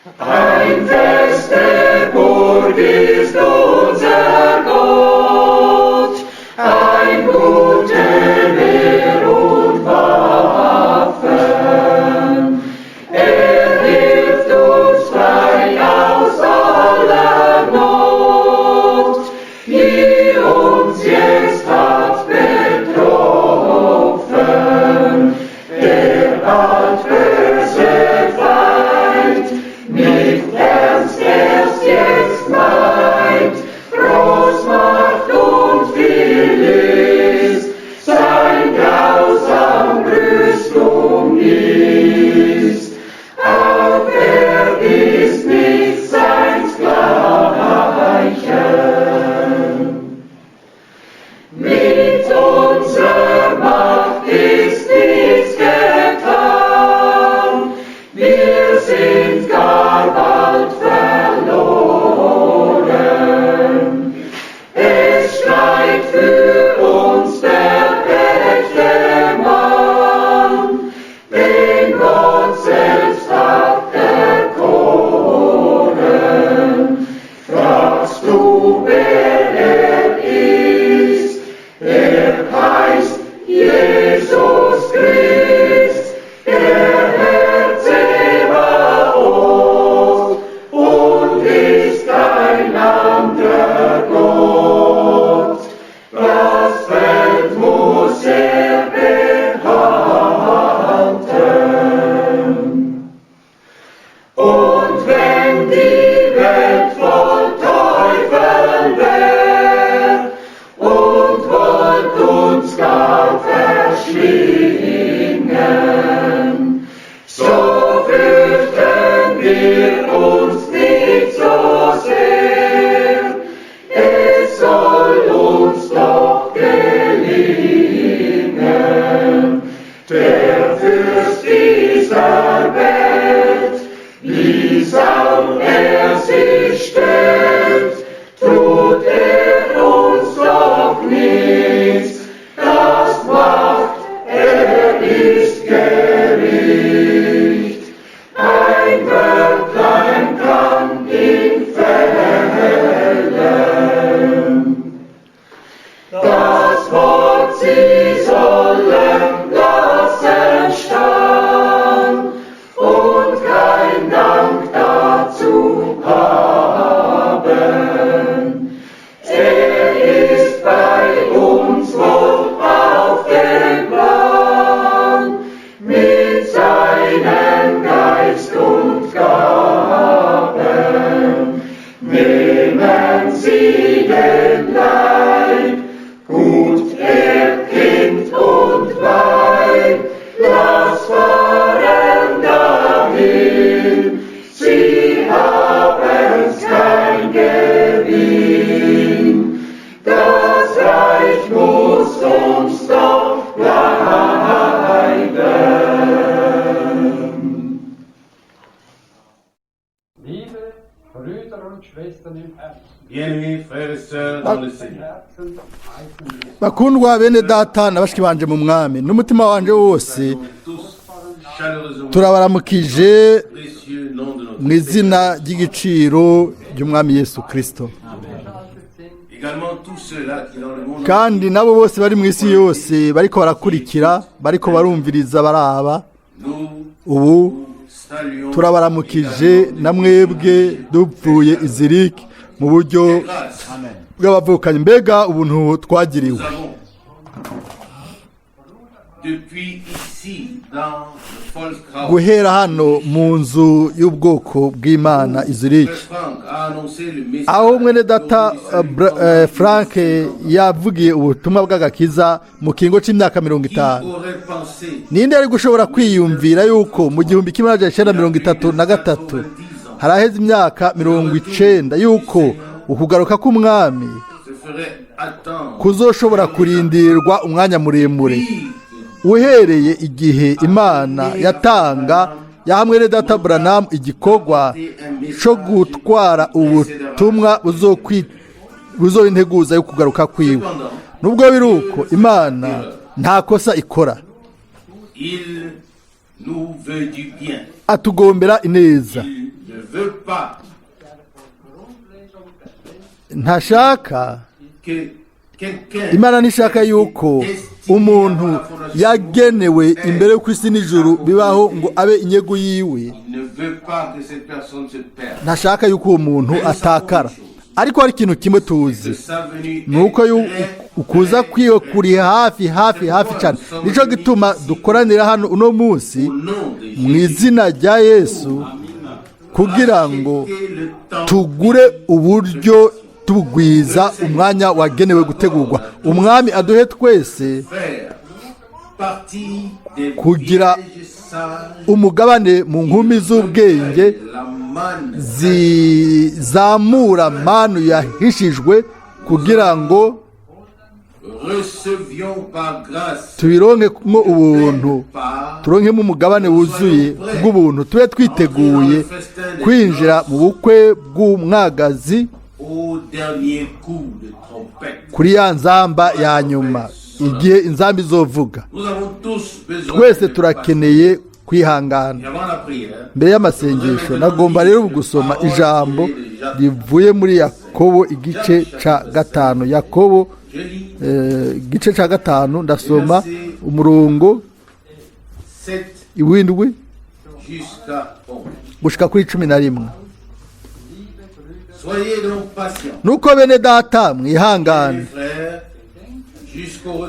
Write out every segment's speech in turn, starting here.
Ein feste Burg ist unser Gott, ein gute Wehr und Waffen. Er hilft uns frei aus aller Not, die uns jetzt hat betroffen. Der altböse Feind, mit Ernst erst jetzt meint, Großmacht und viel ist, sein grausam Rüstung ist. Auch er ist nicht seinsgleichen. Mit unserer Macht ist nichts getan, wir sind gar bald verloren. Es schreit für uns der rechte Mann, den Gott selbst hat erkoren. Fragst du, wer er ist? Er heißt Jesus Christ, der Herr Zebaoth, und ist kein anderer Gott. Das Feld muss er behalten. Und wenn die Welt voll Teufel wär und wollt uns gar verschlingen, so fürchten wir uns nicht so sehr, es soll uns doch gelingen. Der Fürst dieser Welt, wie saum er sich stellt, tut er uns doch nichts, das macht, er ist Gericht. Ein Wörtlein kann ihn fällen. Das Wort, sie sollen lassen stehen und kein Dank dazu haben. Er ist bei uns wohl auf dem Plan mit seinem Geist und Gaben. Nehmen Sie den Leib, gut er Kind und Weib, lass fahren dahin, sie haben's kein Gewinn. Das Reich muss uns doch bleiben. Liebe Brüder und Schwestern im Herrn, Bien-aimés frères et sœurs dans le Seigneur, Herzen heißen wir Bakundwa bene data na bashiki banje mu mwami n'umutima wanje wose, tous chaleureusement turabaramukije précieux nom de notre mu izina ry'igiciro ry'umwami Yesu Kristo. Également tous ceux-là qui dans le monde Kandi nabo bose bari mu isi yose bariko barakurikira, bariko barumviriza, baraba nous ubu, saluons turabaramukije na mwebwe dupfuye iziriki mu buryo grâce. bw'abavukanyi. Mbega ubuntu twagiriwe! Nous avons depuis ici dans le Volkshaus, Guhera hano mu nzu y'ubwoko bw'Imana iziriki, Frère Frank a annoncé le message aho mwene data Frank yavugiye ubutumwa bw'agakiza mu kiringo cy'imyaka mirongo Qui itanu. aurait pensé Ninde yari gushobora kwiyumvira yuko mu 1933, haraheze imyaka 90, yuko ukugaruka k'umwami se ferait attendre kuzoshobora kurindirwa umwanya muremure uhereye igihe Imana yatanga yaha mwene data Branham igikorwa cyo gutwara ubutumwa buzoba integuza yo kugaruka kwiwe? Nubwo biri uko, Imana nta kosa ikora. Il nous veut du bien. Atugombera ineza. Il ne Ntashaka, Imana ntishaka yuko umuntu yagenewe imbere y'uko isi n'ijuru bibaho ngo abe inyegu yiwe. Ntashaka yuko uwo muntu atakara. Ariko hari ikintu kimwe tuzi, ni uko ukuza kwiwe kuri hafi, hafi, hafi cyane. Nicyo gituma dukoranira hano uno munsi mu izina rya Yesu, kugira ngo tugure uburyo tugwiza umwanya wagenewe gutegurwa. Umwami aduhe twese kugira umugabane mu nkumi z'ubwenge zizamura manu yahishijwe, kugira ngo tubironkemo ubuntu, turonkemo umugabane wuzuye bw'ubuntu, tube twiteguye kwinjira mu bukwe bw'umwagazi kuri ya nzamba ya nyuma, igihe inzamba izovuga. Twese turakeneye kwihangana. Mbere y'amasengesho nagomba rero gusoma ijambo rivuye muri Yakobo igice cya 5. Yakobo igice cya 5, ndasoma umurongo 7 gushika kuri 11. Nuko bene data mwihangane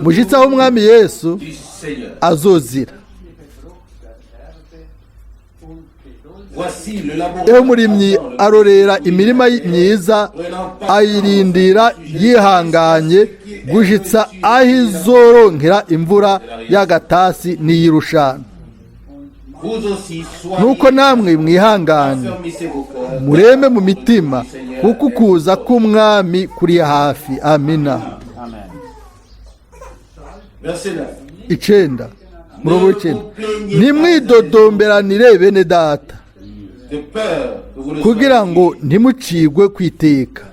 mushitse aho umwami Yesu azozira. Eho umurimyi arorera imirima myiza, ayirindira yihanganye gushitsa aho izoronkera imvura y'agatasi n'iy'irushana. Nuko namwe mwihangane, mureme mu mitima, kuko ukuza k'umwami kuri hafi. Amina. 9, murongo 9. Ntimwidodomberanire bene data, kugira ngo ntimucigwe kwiteka.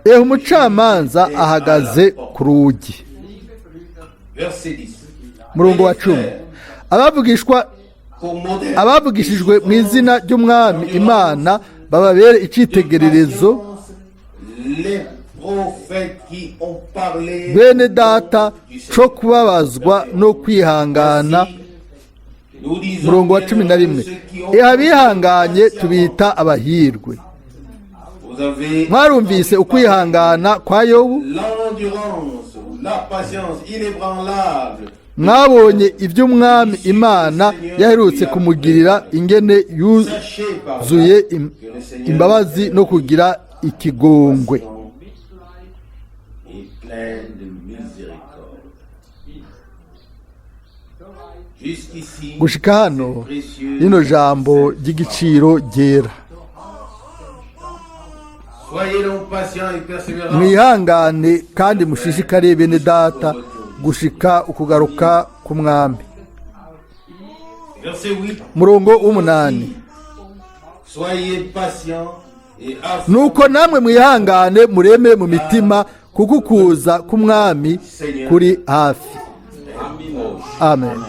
Eho umucamanza ahagaze ku rugi. Murongo wa 10. Abavugishijwe mu izina ry'umwami Imana bababere icyitegererezo. Bene data cyo kubabazwa no kwihangana. Murongo wa 11. Abihanganye tubita abahirwe. Mwarumvise ukwihangana kwa Yobu, mwabonye iby'umwami Imana yaherutse kumugirira, ingene yuzuye imbabazi no kugira ikigongwe. Gushika hano rino jambo ry'igiciro ryera. Mwihangane kandi mushishikare bene data gushika ukugaruka k'umwami. Murongo 8. Nuko namwe mwihangane mureme mu mitima, kuko ukuza k'umwami kuri hafi. Amen.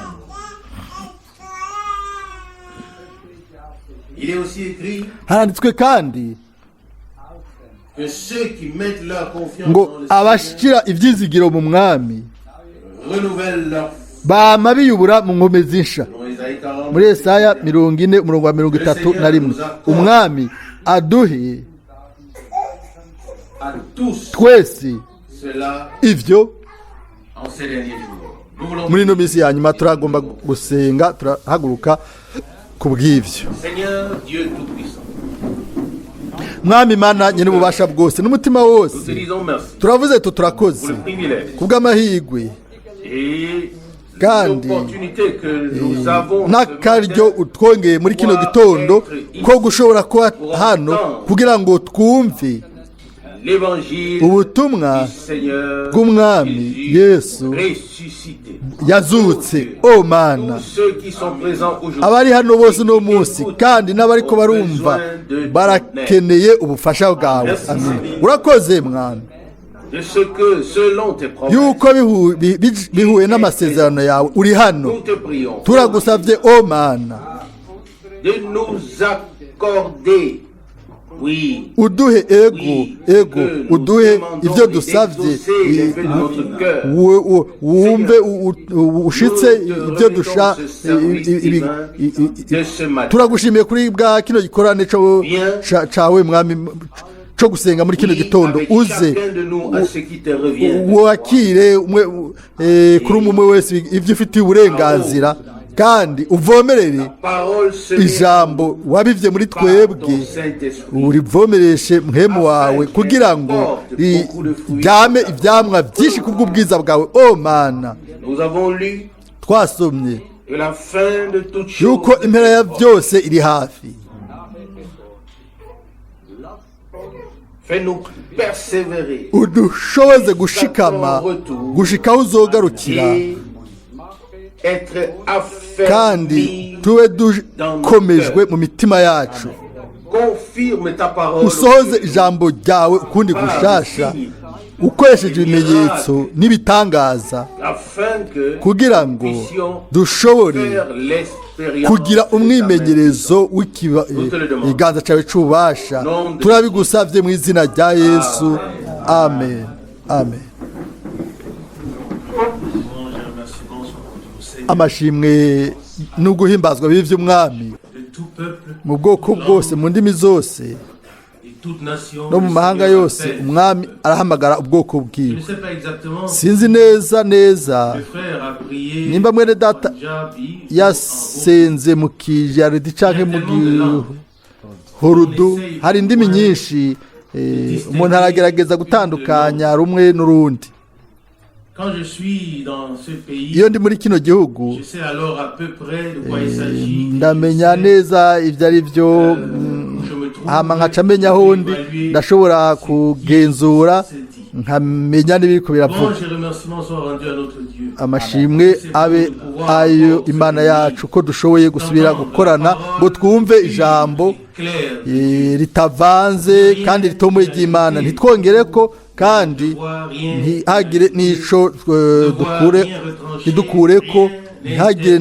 Haranditswe kandi ngo abashyira ibyizigiro mu mwami bama biyubura mu nkombe z'insha. Muri Yesaya 40 umurongo wa 31. Umwami aduhe twese ivyo muri ino minsi ya nyuma. Turagomba gusenga, turahaguruka ku bw'ivyo. Mwami Imana nyene ububasha bwose n'umutima wose, turavuze turakoze kubw'amahirwe kandi n'akaryo utwongeye muri kino gitondo ko gushobora kuba hano kugira ngo twumve ubutumwa bw'umwami Yesu yazutse. O Mana, abari hano bose uno munsi kandi n'abariko barumva barakeneye ubufasha bwawe. Amen. Urakoze Mwami yuko bihuye n'amasezerano yawe uri hano. Turagusabye o Mana de nous accorder, oui, Uduhe, ego, ego, uduhe ibyo dusabye, wumve ushitse ibyo dusha. Turagushimiye kuri bwa kino gikorane cawe, Mwami, cyo gusenga muri kino gitondo. Uze wakire kuri umwe wese ibyo ufitiye uburenganzira, kandi uvomerere ijambo wabivye muri twebwe, urivomereshe Mpwemu wawe kugira ngo ryame ivyamwa byinshi kubw'ubwiza bwawe, o Mana. Twasomye yuko impera ya byose iri hafi. Udushoboze gushikama gushikaho uzogarukira, kandi tube dukomejwe mu mitima yacu. Usohoze ijambo ryawe ukundi gushasha ukoresheje ibimenyetso n'ibitangaza, kugira ngo dushobore kugira umwimenyerezo w'ikiganza cyawe cy'ububasha. Turabigusabye mu izina rya Yesu, amen, amen. Amashimwe n'uguhimbazwa bibi by'Umwami mu bwoko bwose, mu ndimi zose no mu mahanga yose. Umwami arahamagara ubwoko bwiwe. Sinzi neza neza nimba mwene data yasenze mu Kijaridi cyangwa mu Gihurudu. Hari indimi nyinshi, umuntu aragerageza gutandukanya rumwe n'urundi. Iyo ndi muri kino gihugu ndamenya neza ibyo ari byo, hama nkaca amenya aho ndi, ndashobora kugenzura nkamenya n'ibiriko biravuga. Amashimwe abe ayo Imana yacu ko dushoboye gusubira gukorana ngo twumve ijambo ritavanze kandi ritomoye ry'Imana, ntitwongere ko kandi ntihagire n'ico dukure, ntidukure ko, ntihagire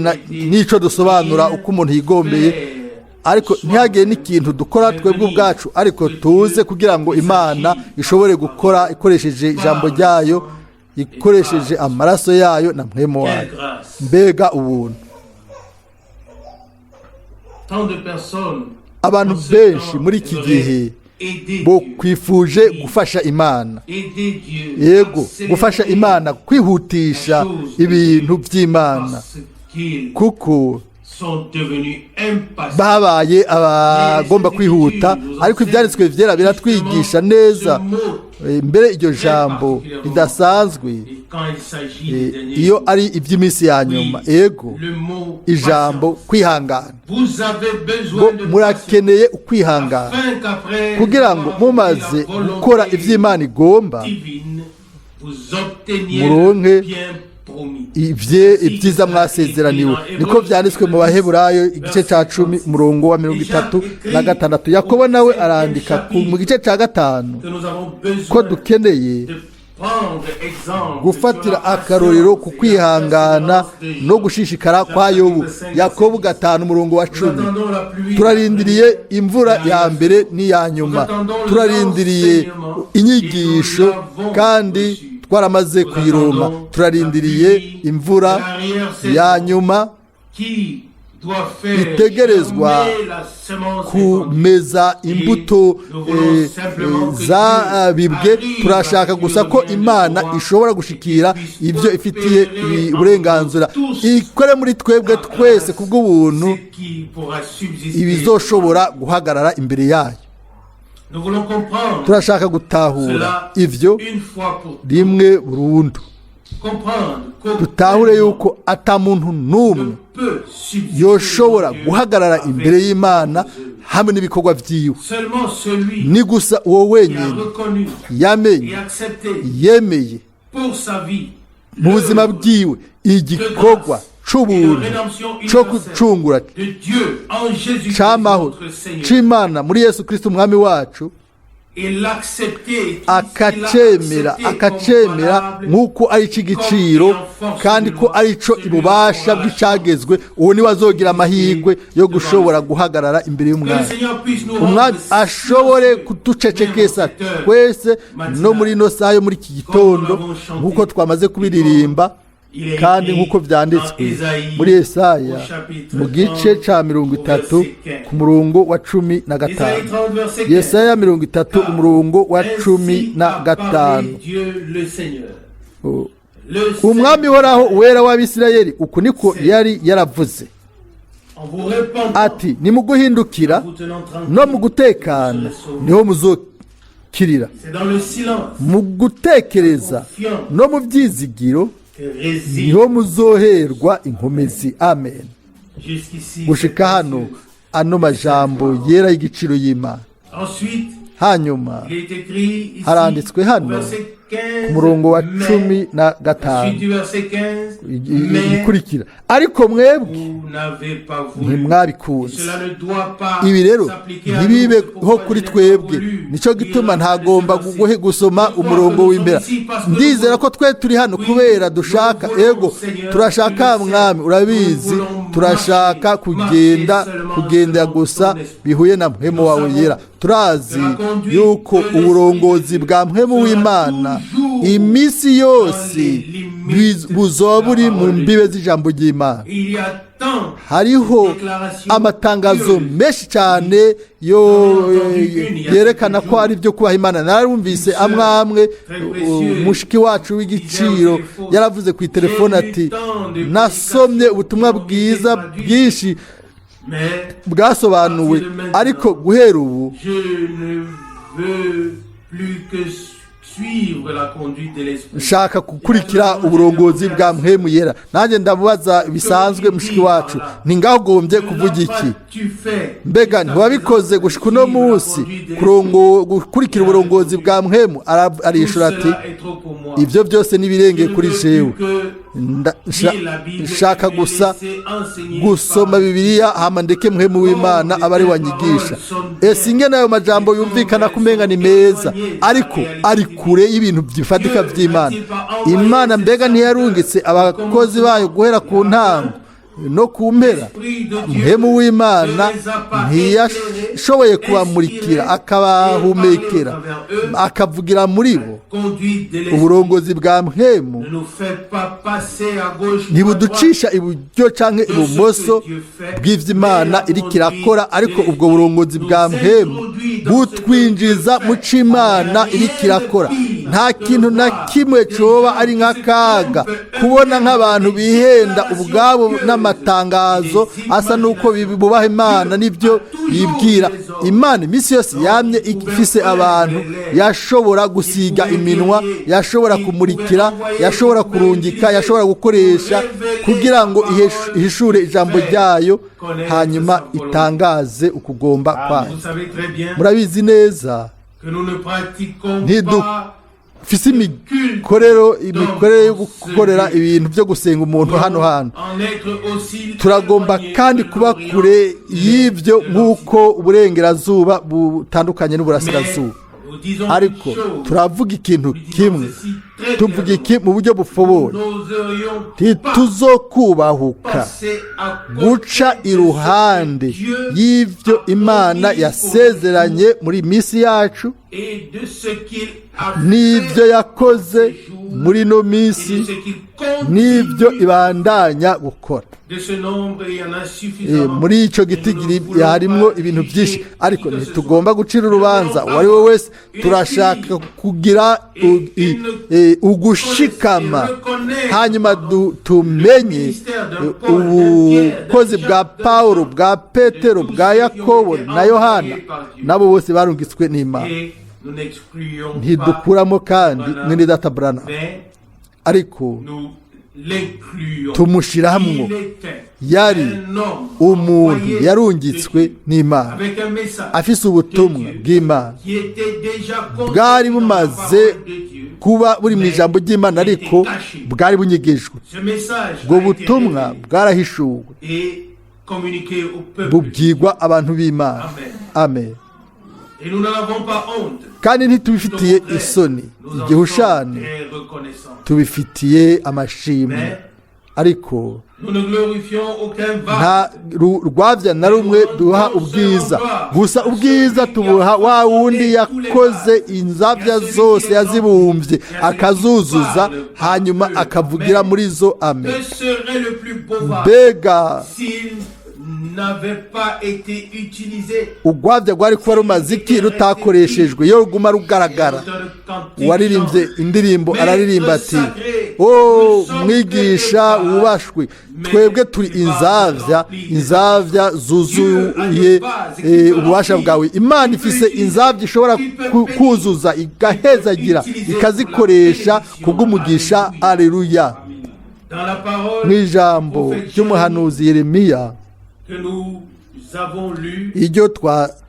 n'ico dusobanura uko umuntu yigombeye, ariko ntihagire n'ikintu dukora twebwe ubwacu, ariko tuze kugira ngo Imana ishobore gukora ikoresheje ijambo ryayo, ikoresheje amaraso yayo na Mpwemu wayo. Mbega ubuntu! Abantu benshi muri iki gihe bo kwifuje gufasha Imana, yego, gufasha Imana kwihutisha ibintu by'Imana, kuko babaye abagomba kwihuta. Ariko Ibyanditswe Byera biratwigisha neza mbere iryo jambo ridasanzwe iyo ari iby'iminsi ya nyuma, ego, ijambo kwihangana, ngo murakeneye ukwihangana kugira ngo mumaze gukora iby'Imana igomba muronke ibyiza mwasezeraniwe. Niko byanditswe mu Baheburayo igice cya 10, umurongo wa 36. Yakobo nawe arandika mu gice cya 5 ko dukeneye gufatira akarorero ku kwihangana no gushishikara kwa Yobu. Yakobo 5, umurongo wa 10. Turarindiriye imvura ya mbere n'iya nyuma, turarindiriye inyigisho kandi twaramaze kuyironka, turarindiriye imvura ya nyuma itegerezwa kumeza imbuto zabibwe. Turashaka gusa ko Imana ishobora gushikira ibyo ifitiye uburenganzira, ikore muri twebwe twese kubw'ubuntu ibizoshobora guhagarara imbere yayo. Turashaka gutahura ibyo rimwe burundu, dutahure yuko ata muntu n'umwe yoshobora guhagarara imbere y'Imana hamwe n'ibikorwa byiwe. Ni gusa uwo wenyine yamenye, yemeye mu buzima bwiwe igikorwa c'ubuntu cyo gucungura c'amahoro c'Imana muri Yesu Kristo Umwami wacu. Akacemera, akacemera nk'uko ari icy'igiciro kandi ko ari cyo ububasha bw'icyagezwe, uwo niwe azogira amahirwe yo gushobora guhagarara imbere y'umwami. Umwami ashobore kuducecekesa twese no muri ino saha yo muri iki gitondo, nk'uko twamaze kubiririmba kandi nk'uko byanditswe muri Yesaya mu gice cya 30 ku murongo wa 15. Yesaya 30 umurongo wa 15. Umwami uhoraho uwera w'Abisirayeli, uku niko yari yaravuze ati: nimuguhindukira no mu gutekana niho muzokirira, mu gutekereza no mu byizigiro niho muzoherwa inkomezi. Amen. Gushika hano ano majambo yera y'igiciro y'Imana. Hanyuma haranditswe hano ku murongo wa 15 ikurikira: ariko mwebwe ntimwabikunze. Ibi rero ntibibeho kuri twebwe, nicyo gituma ntagomba gusoma umurongo w'imbere. Ndizera ko twe turi hano kubera dushaka, ego turashaka mwami, urabizi, turashaka kugenda gusa bihuye na mpwemu wawe yera. Turazi yuko uburongozi bwa mpwemu w'Imana iminsi yose buzoba buri mu mbibe z'ijambo ry'Imana. Hariho amatangazo menshi cyane yo yerekana ko ari ibyo kubaha Imana. Narumvise amwe mushiki wacu w'igiciro yaravuze ku itelefone ati: nasomye ubutumwa bwiza bwinshi bwasobanuwe, ariko guhera ubu nshaka gukurikira uburongozi bwa mpwemu yera. Nanjye ndamubaza bisanzwe mushiki wacu, ni ngaho ugombye kuvuga iki? Mbega ntiwabikoze gushika uno munsi gukurikira uburongozi bwa mpwemu? Arishura ati: ibyo byose n'ibirengeye kuri jewe, nshaka gusa gusoma Bibiliya hama ndeke mpwemu w'Imana aba ari wanyigisha. Ese ingene ayo majambo yumvikana kumenga ni meza, ariko ari kure y'ibintu bifatika by'Imana. Imana mbega ntiyarungitse abakozi bayo guhera ku ntango no ku mpera? Mpwemu w'Imana ntiyashoboye kubamurikira, akabahumekera, akavugira muri bo? Uburongozi bwa mpwemu ntibuducisha iburyo canke ibumoso bw'ivy'Imana iriko irakora, ariko ubwo burongozi bwa mpwemu butwinjiza mu c'Imana iriko irakora. Nta kintu na kimwe coba ari nk'akaga kubona nk'abantu bihenda ubwabo n'amatangazo asa n'uko bubaha Imana n'ibyo bibwira. Imana iminsi yose yamye ifise abantu yashobora gusiga iminwa, yashobora kumurikira, yashobora kurungika, yashobora gukoresha kugira ngo ihishure ijambo ryayo, hanyuma itangaze ukugomba kwayo. Murabizi neza ntidufise imikorere yo gukorera ibintu byo gusenga umuntu hano hantu. Turagomba kandi kuba kure y'ibyo nk'uko uburengerazuba butandukanye n'uburasirazuba. Ariko turavuga ikintu kimwe, tuvuga iki mu buryo bufoboye: ntituzokubahuka guca iruhande y'ibyo Imana yasezeranye muri minsi yacu n'ibyo yakoze muri ino minsi n'ibyo ibandanya gukora. Muri icyo giti harimo ibintu byinshi, ariko ntitugomba gucira urubanza uwo ari we wese. Turashaka kugira ugushikama, hanyuma tumenye ubukozi bwa Pawulo, bwa Petero, bwa Yakobo na Yohana, nabo bose barungitswe n'Imana. Ntidukuramo kandi mwene data Branham, ariko tumushyirahamwo. Yari umuntu yarungitswe n'Imana, afise ubutumwa bw'Imana bwari bumaze kuba buri mu ijambo ry'Imana, ariko bwari bunyegejwe. Ubwo butumwa bwarahishuwe, bubwirwa abantu b'Imana. Amen. Et nous n'en avons pas honte. Kandi Au ntitubifitiye contraire, isoni, nous en sommes igihushane très reconnaissants. Tubifitiye amashimwe, ariko Nous ne glorifions aucun nta vase. Rwabya na rumwe duha ubwiza, gusa ubwiza tubuha wa wundi yakoze inzabya zose, yazibumbye akazuzuza, hanyuma akavugira muri zo. Amen. Que serait le plus beau vase Mbega s'il n'avait pas été utilisé? Urwabya rwari kuba rumaze iki rutakoreshejwe, iyo ruguma rugaragara? Uwaririmbye indirimbo araririmba ati: "O mwigisha wubashwe, twebwe turi inzabya, inzabya zuzuye ububasha bwawe." Imana ifise inzabya ishobora kuzuza, igahezagira, ikazikoresha kubw'umugisha. Aleluya! Dans la parole Mu ijambo ry'umuhanuzi Yeremiya que nous avons lu, iryo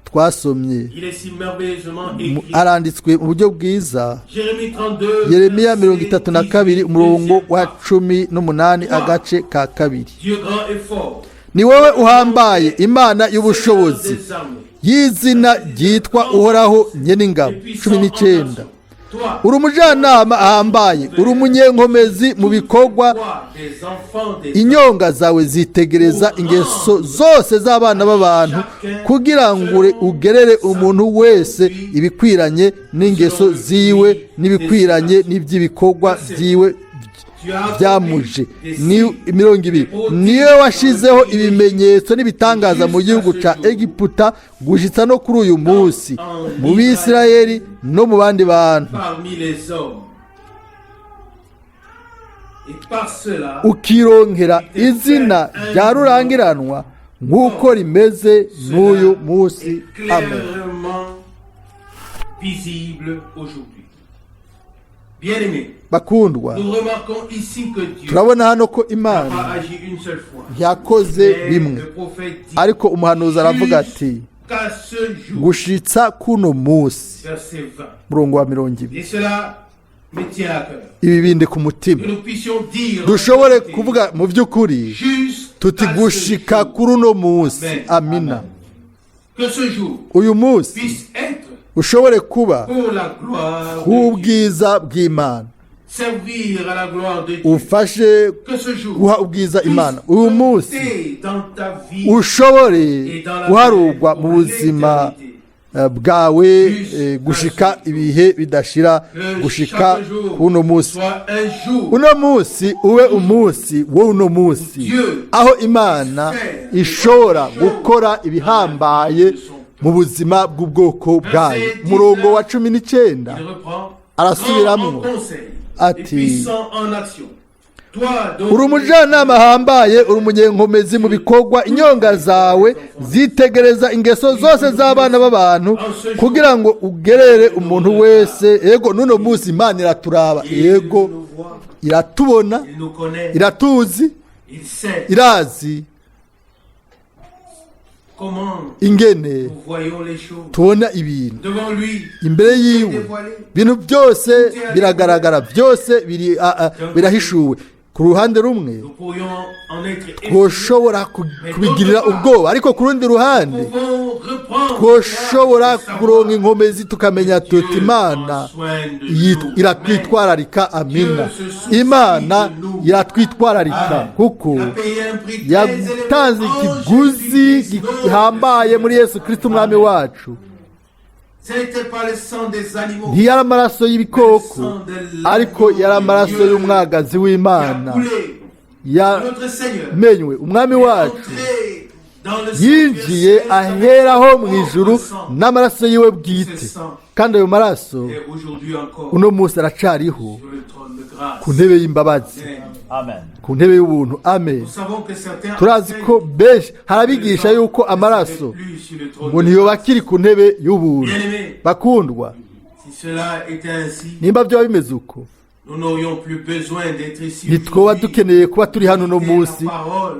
twasomye, il est si merveilleusement écrit. Aranditswe mu buryo bwiza. Jérémie 32, Yeremiya verset 32, 18, umurongo deuxième wa part. 18, agace ka kabiri. Dieu grand et fort, Ni wowe uhambaye, Imana y'ubushobozi, Seigneur des armées, y'izina ryitwa Uhoraho Nyeningabo. et puissant 19. en action. Toi, Uri umujyanama ahambaye, uri umunyenkomezi mu bikorwa. toi, des enfants des Inyonga zawe zitegereza ingeso zose z'abana b'abantu, kugira ngo ugerere umuntu wese ibikwiranye n'ingeso ziwe n'ibikwiranye n'iby'ibikorwa byiwe byamuje. Ni 20. Niyo washizeho ibimenyetso n'ibitangaza mu gihugu cya Egiputa gushitsa no kuri uyu munsi, mu Bisirayeli no mu bandi bantu, parmi les hommes. Et par cela, ukironkera izina rya rurangiranwa nk'uko rimeze n'uyu cela munsi. est Amen. clairement visible aujourd'hui. Bien-aimés, Bakundwa, nous remarquons ici que Dieu turabona hano ko n'a Imana pas agi une seule fois. ntiyakoze Mais rimwe, le prophète dit: ariko umuhanuzi aravuga ati: jusqu'à ce jour, "Gushitsa kuno munsi." verset 20. Murongo wa 20. Et cela me tient à cœur. Ibi bindi ku mutima. Que nous puissions dire Dushobore kuvuga mu by'ukuri jusqu'à tuti: ce "Gushika jour, kuri uno munsi." Amina. que ce jour Uyu munsi puisse être ushobore kuba pour la gloire de Dieu, k'ubwiza bw'Imana, servir à la gloire de Dieu. ufashe Que ce jour guha ubwiza puisse Imana. Uyu munsi compter dans ta vie ushobore guharurwa mu buzima bwawe gushika ibihe bidashira, que gushika chaque jour kuno munsi. soit un jour Uno munsi ube umunsi w'uno munsi aho Imana ishobora gukora ibihambaye mu buzima bw'ubwoko bwayo. Umurongo wa 19, Il reprend arasubiramwo grand en conseil et ati: puissant en action. Toi dont "Uri umujyanama ahambaye, uri umunyenkomezi mu bikorwa, inyonga zawe zitegereza ingeso zose z'abana b'abantu, kugira ngo ugerere umuntu wese." Yego, n'uno munsi Imana iraturaba. Il Yego, nous voit, iratubona, il nous connaît, iratuzi, il sait irazi comment ingene nous voyons les choses. Tubona ibintu. Devant lui, Imbere yiwe ibintu byose biragaragara, byose biri birahishuwe. Ku ruhande rumwe nous pourrions en être effrayés. twoshobora kubigirira ubwoba, ariko ku rundi ruhande Nous pouvons reprendre twoshobora courage et savoir kuronka inkomezi, tukamenya tuti: "Imana iratwitwararika." Amina. Imana iratwitwararika kuko Il a payé un prix très yatanze élevé en ikiguzi Jésus-Christ, gihambaye muri Yesu Kristo umwami wacu. Ce n'était pas le sang des animaux Ntiyari amaraso y'ibikoko, ariko yari amaraso y'umwagazi qui a w'Imana coulé. Notre Seigneur yamenywe. Umwami est wacu entré dans le yinjiye sanctuaire céleste aheraho mu avec ijuru son sang. n'amaraso yiwe bwite, kandi ayo maraso Et aujourd'hui encore uno munsi aracariho sur le trône de grâce. ku ntebe y'imbabazi, Amen. Amen. ku ntebe y'ubuntu. Amen. Nous savons que certains Turazi ko benshi harabigisha yuko amaraso plus sur le trône ngo de ntiyoba grâce. akiri ku ntebe y'ubuntu. Bien-aimés, Bakundwa, si cela était ainsi, nimba byaba bimeze uko, nous n'aurions plus besoin d'être ici ntitwoba aujourd'hui. dukeneye kuba turi hano uno munsi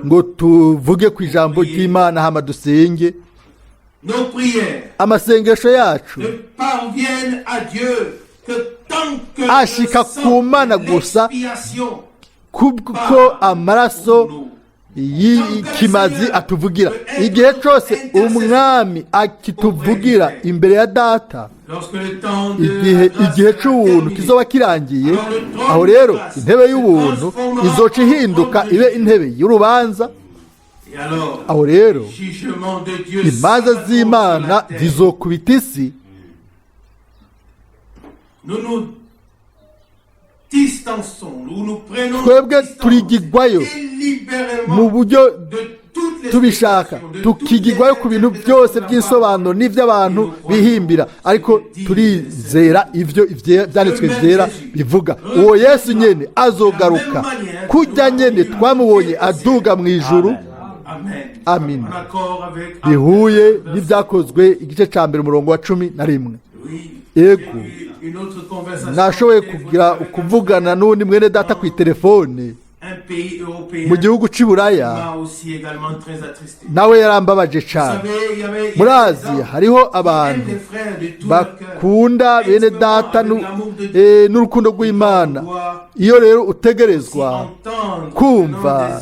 ngo tuvuge ku ijambo ry'Imana hama dusenge. Nos prières Amasengesho yacu ne parviennent à Dieu que tant que ashika le sang ku Mana de gusa l'expiation kubwo amaraso nous. y'ikimazi atuvugira. Igihe cyose umwami akituvugira imbere ya Data, igihe cy'ubuntu kizoba kirangiye, aho rero intebe y'ubuntu izoca ihinduka ibe intebe y'urubanza. Aho rero imanza z'Imana zizokubita isi. Twebwe turigigwayo mu buryo tubishaka, tukigigwayo ku bintu byose by'insobanuro n'iby'abantu bihimbira, ariko turizera ibyo byanditswe byera bivuga. Uwo Yesu nyene azogaruka kujya nyene twamubonye aduga mu ijuru. Amin. Bihuye n'ibyakozwe igice cya mbere umurongo wa 11. Ego, nashoboye kugira kuvugana n'undi mwene data ku telefone mu gihugu cy'i Buraya, nawe yarambabaje cyane. Murazi hariho abantu bakunda bene data n'urukundo rw'Imana. Iyo rero utegerezwa kumva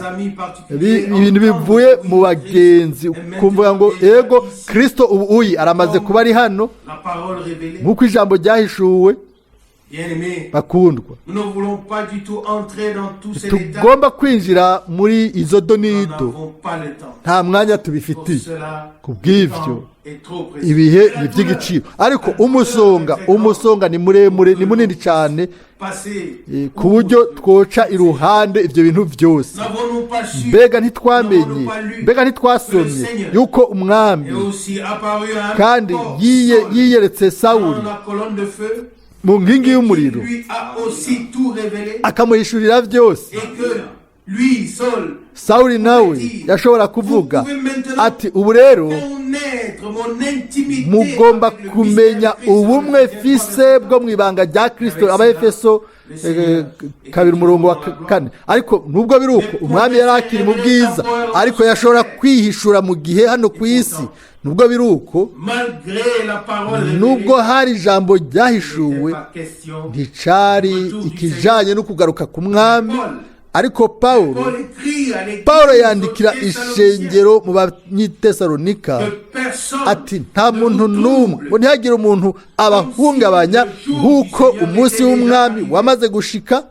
ibintu bivuye mu bagenzi, ukumva ngo ego Kristo ubu uyi aramaze kuba ari hano nk'uko ijambo ryahishuwe. Bakundwa, tugomba kwinjira muri izo donido, nta mwanya tubifitiye. Ku bw'ibyo ibihe ni iby'igiciro, ariko umusonga ni muremure, ni munini cyane ku buryo twoca iruhande ibyo bintu byose. Mbega ntitwamenye, mbega ntitwasomye yuko umwami kandi yiyeretse Sawuli mu nkingi y'umuriro, akamuhishurira byose. Sawuli nawe yashobora kuvuga ati ubu rero mugomba kumenya ubumwe fise bwo mu ibanga rya Kristo, Abaefeso 2 umurongo wa 4. Ariko nubwo biri uko, umwami yari akiri mu bwiza, ariko yashobora kwihishura mu gihe hano ku isi. Nubwo biri uko, nubwo hari ijambo ryahishuwe, nticari ikijanye no kugaruka ku mwami. Ariko Paulo yandikira ishengero mu Banyitesalonika ati nta muntu n'umwe, ngo ntihagire umuntu abahungabanya nk'uko umunsi w'umwami wamaze gushika,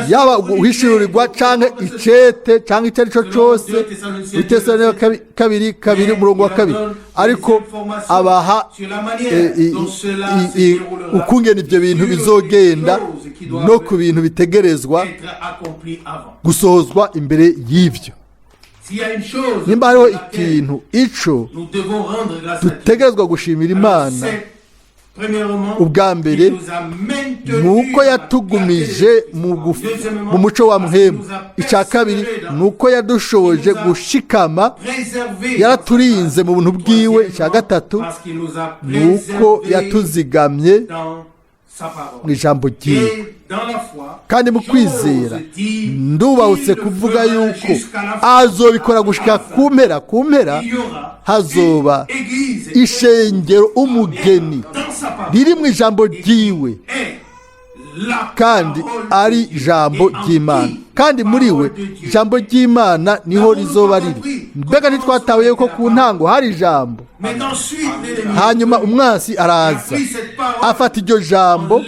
yaba guhishurirwa canke icete canke icyo ari cyo cyose. Itesalonika 2:2 umurongo wa 2. Ariko abaha ukungena ibyo bintu bizogenda no ku bintu bitegerezwa gusohozwa imbere y'ibyo. Nimba hariho ikintu ico dutegerezwa gushimira Imana, ubwa mbere nuko yatugumije mu muco wa muhemu. Icya kabiri nuko yadushoboje gushikama, yaraturinze mu buntu bwiwe. Icya gatatu nuko yatuzigamye mu ijambo ryiwe. Kandi mu kwizera ndubahutse kuvuga yuko azobikora gushika ku mpera. Ku mpera hazoba ishengero umugeni riri mu ijambo ryiwe, kandi ari ijambo ry'Imana, kandi muri we ijambo ry'Imana niho rizoba riri. Mbega ntitwatahuye ko ku ntango hari ijambo, hanyuma umwansi araza afata iryo jambo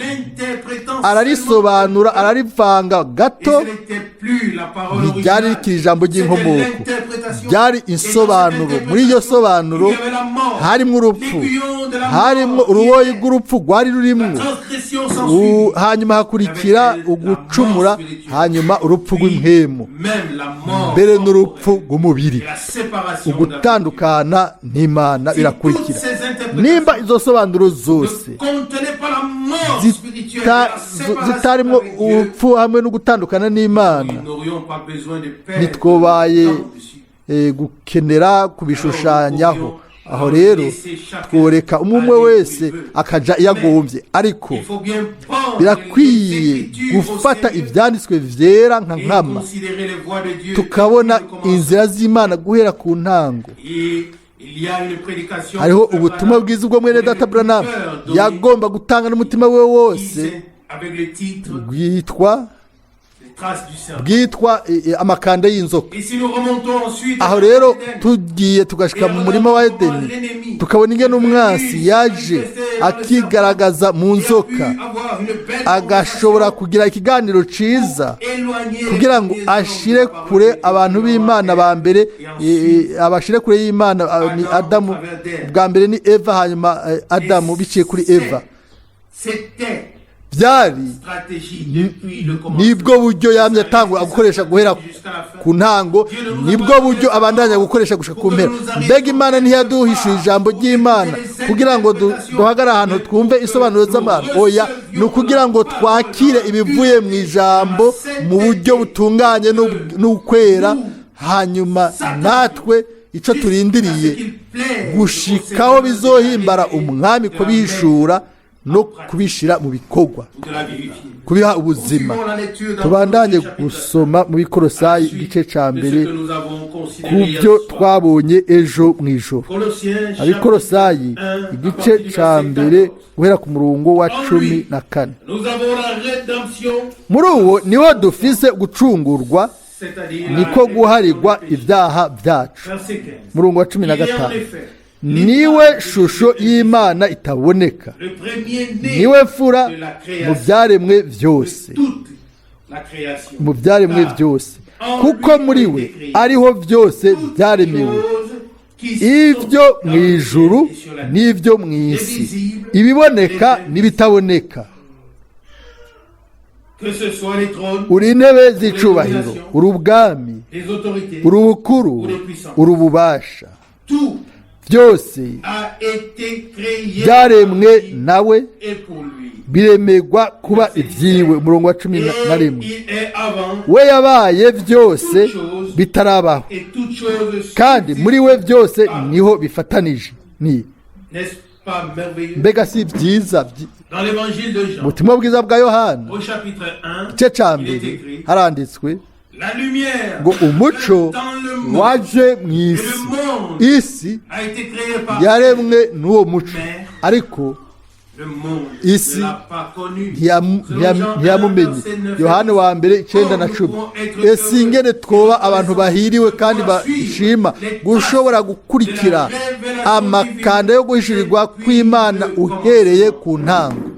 ararisobanura, ararivanga gato. Ntiryari rikiri ijambo ry'inkomoko, ryari insobanuro. Muri iyo sobanuro harimo urupfu, harimo uruboyi rw'urupfu rwari rurimo, hanyuma hakurikira ugucumura, hanyuma urupfu rw'impemu, mbere n'urupfu rw'umubiri, ugutandukana n'Imana birakurikira. Nimba izo sobanuro zose zitarimo urupfu hamwe no gutandukana n'Imana, ntitwobaye gukenera kubishushanyaho. Aho rero tworeka umwe wese akaja iyo agombye, ariko birakwiye gufata ibyanditswe vyera nka nkama, tukabona inzira z'Imana guhera ku ntango. Hariho ubutumwa bwiza ubwo mwene data Branham yagomba gutanga n'umutima we wose, bwitwa Bwitwa amakanda y'inzoka. Aho rero tugiye tugashika mu murima wa Edeni, tukabona ingene umwansi yaje akigaragaza mu nzoka, agashobora kugira ikiganiro ciza kugira ngo ashire kure abantu b'Imana ba mbere, abashire kure y'Imana. Ni Adamu bwa mbere, ni Eva, hanyuma Adamu biciye kuri Eva. Byari nibwo buryo yamye atangwa gukoresha guhera ku ntango, nibwo buryo abandanya gukoresha gushika ku mpera. Mbega Imana ntiyaduhishuye ijambo ry'Imana kugira ngo duhagare ahantu twumve isobanuro z'abantu? Oya, ni ukugira ngo twakire ibivuye mu ijambo mu buryo butunganye n'ukwera, hanyuma natwe icyo turindiriye gushikaho bizohimbara umwami kubishura no kubishyira mu bikorwa, kubiha ubuzima. Tubandanye gusoma mu Bikorosayi igice cya 1 ku byo twabonye ejo mu ijoro. Abikorosayi igice cya 1 guhera ku murongo wa 14. Muri uwo niho dufise gucungurwa, niko guharirwa ibyaha byacu. Murongo wa 15: niwe shusho y'Imana itaboneka, niwe mfura mu byaremwe byose, mu byaremwe byose, kuko muri we ariho byose byaremewe, ibyo mu ijuru n'ibyo mu isi, ibiboneka n'ibitaboneka, uri intebe z'icubahiro, uri ubwami, uri ubukuru, uri ububasha, byose byaremwe nawe, biremegwa kuba ibyiwe. Umurongo wa 11: we yabaye byose bitarabaho, kandi muri we byose niho bifatanije. Ni mbega si byiza? Ubutumwa bwiza bwa Yohana igice cya 1 haranditswe ngo: umuco waje mu isi, isi yaremwe n'uwo muco, ariko isi ntiyamumenye. Yohani wa mbere 9 na 10. Ese ingene twoba abantu bahiriwe kandi bashima gushobora gukurikira amakanda yo guhishurirwa kw'Imana uhereye ku ntango!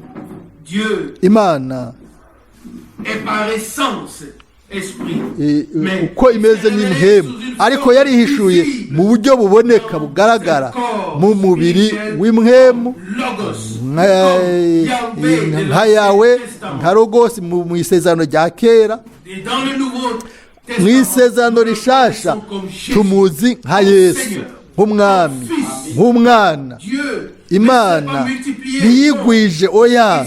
Imana uko imeze n'impemu, ariko yarihishuye mu buryo buboneka, bugaragara, mu mubiri w'impemu, nka Yawe, nka Rogosi mu isezerano rya kera. Mu isezerano rishasha tumuzi nka Yesu, nk'umwami, nk'umwana. Imana ntiyigwije, oya,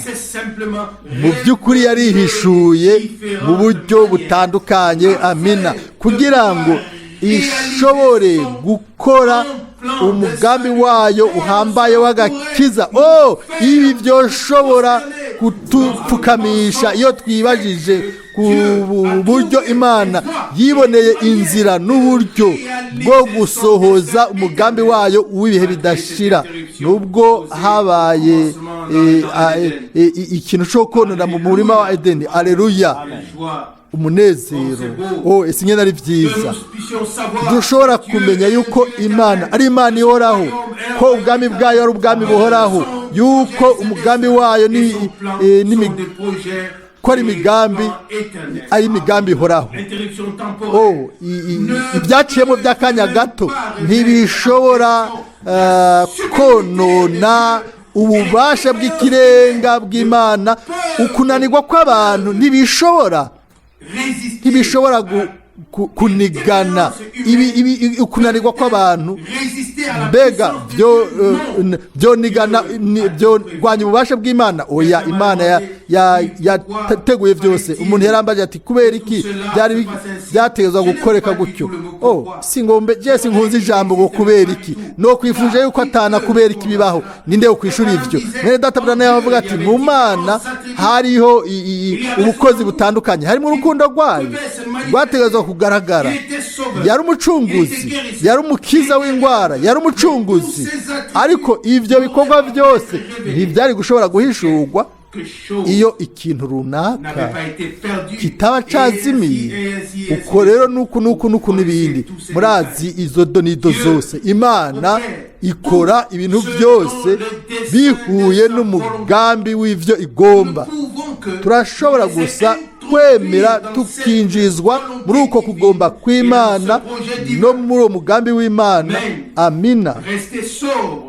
mu by'ukuri yarihishuye mu buryo butandukanye, amina, kugira ngo ishobore gukora umugambi wayo uhambaye w'agakiza. Oh, ibi byoshobora kutupfukamisha iyo twibajije ku buryo Imana yiboneye inzira n'uburyo bwo gusohoza umugambi wayo w'ibihe bidashira, nubwo habaye ikintu cyo konona mu murima wa Edeni. Aleluya, umunezero! Oh, ese nyine ari byiza dushobora kumenya yuko Imana ari Imana ihoraho, ko ubwami bwayo ari ubwami buhoraho, yuko umugambi wayo ko ari imigambi, ari imigambi ihoraho. Oh, ibyaciyemo by'akanya gato ntibishobora konona ububasha bw'ikirenga bw'Imana. Ukunanirwa kw'abantu ntibishobora kunigana ukunanirwa kw'abantu. Mbega byonigana, byorwanya ububasha bw'Imana? Oya, Imana yateguye byose. Umuntu yarambaje ati: kubera iki byari byategezwa gukoreka gutyo? Oh, si ngombe jesi nkunze ijambo ngo kubera iki. No kwifuje yuko atana kubera iki bibaho. Ninde ukwishura ivyo? Mwene data Branham yavuga ati: mu Mana hariho ubukozi butandukanye, harimo urukundo rwayo rwategezwa kugaragara. Yari umucunguzi, yari umukiza w'indwara, yari umucunguzi, ariko ivyo bikorwa byose ntibyari gushobora guhishurwa. Iyo ikintu runaka kitaba cazimiye, uko rero nuku nuku nuku n'ibindi, murazi izo donido zose. Imana ikora ibintu byose bihuye n'umugambi w'ivyo igomba. Turashobora gusa kwemera tukinjizwa muri uko kugomba kw'Imana no muri uwo mugambi w'Imana. Amina.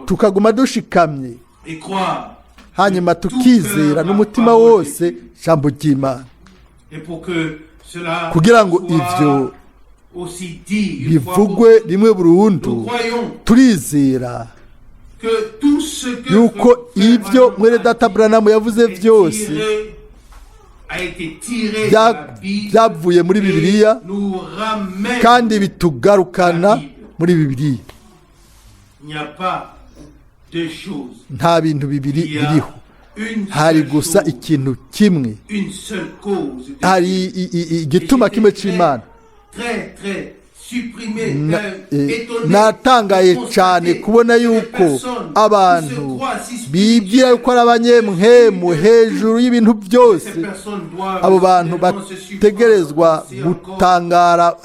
Tukaguma dushikamye, hanyuma tukizera n'umutima wose ijambo ry'Imana, kugira ngo ivyo bivugwe rimwe burundu. Turizera yuko ibyo mwene data Branham yavuze byose byavuye muri Bibiliya, kandi bitugarukana muri Bibiliya. Nta bintu bibiri biriho, hari gusa ikintu kimwe, hari igituma kimwe cy'Imana. Natangaye cyane kubona yuko abantu bibwira yuko ari abanyemhemu hejuru y'ibintu byose. Abo bantu bategerezwa gutangara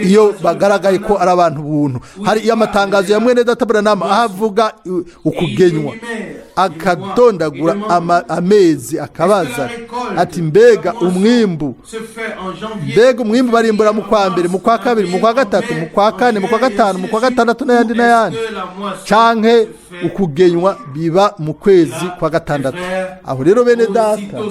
iyo bagaragaye ko ari abantu buntu. Hari amatangazo ya mwene data Branham aho avuga ukugenywa, akadondagura amezi, akabaza ati: mbega umwimbu, mbega umwimbu barimbura mu kwa mbere, mu kwa kabiri, mu kwa gatatu, mu kwa kane, mu kwa gatanu, mu kwa gatandatu, n'ayandi n'ayandi, canke ukugenywa biba mu kwezi kwa gatandatu? Aho rero bene data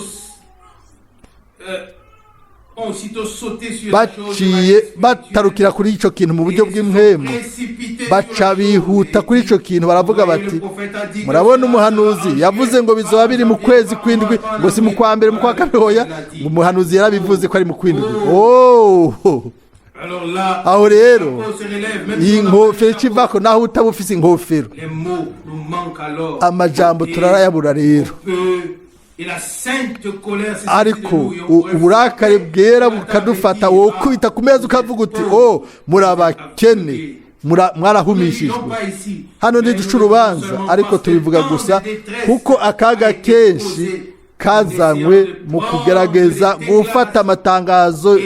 baciye batarukira kuri ico kintu mu buryo bw'impwemu, baca bihuta kuri ico kintu, baravuga bati: murabona, umuhanuzi yavuze ngo bizoba biri mu kwezi kw'indwi, ngo si mu kwa mbere, mu kwa kabiri, hoya, ngo umuhanuzi yarabivuze ko ari mu kw'indwi. Oh! Aho rero iyi nkofero icivako, naho utaba ufise inkofero, amajambo turarayabura rero. Ariko uburakari bwera bukadufata, wokubita ku meza ukavuga uti: oh, murabakene, mwarahumishijwe. Hano ntiduca urubanza, ariko tubivuga gusa kuko akaga kenshi kazanywe mu kugerageza gufata amatangazo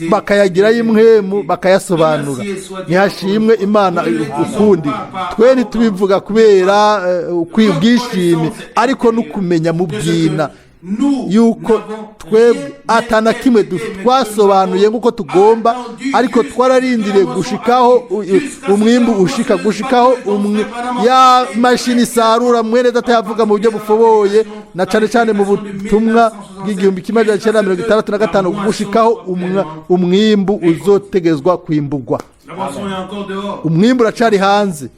bakayagira y'imwemu, bakayasobanura. Ntihashimwe Imana ukundi. Twe ntitubivuga kubera ubwishimi, ariko no kumenya mu bwina yuko twebwe atana kimwe twasobanuye nk'uko tugomba, ariko twararindiriye gushikaho umwimbu ushika, gushikaho ya mashini isarura mwene data yavuga mu buryo bufoboye, na cane cane mu butumwa bw'igihumbi kimwe magana cyenda 65, gushikaho umwimbu uzotegezwa kwimbugwa. Umwimbu uracari hanze.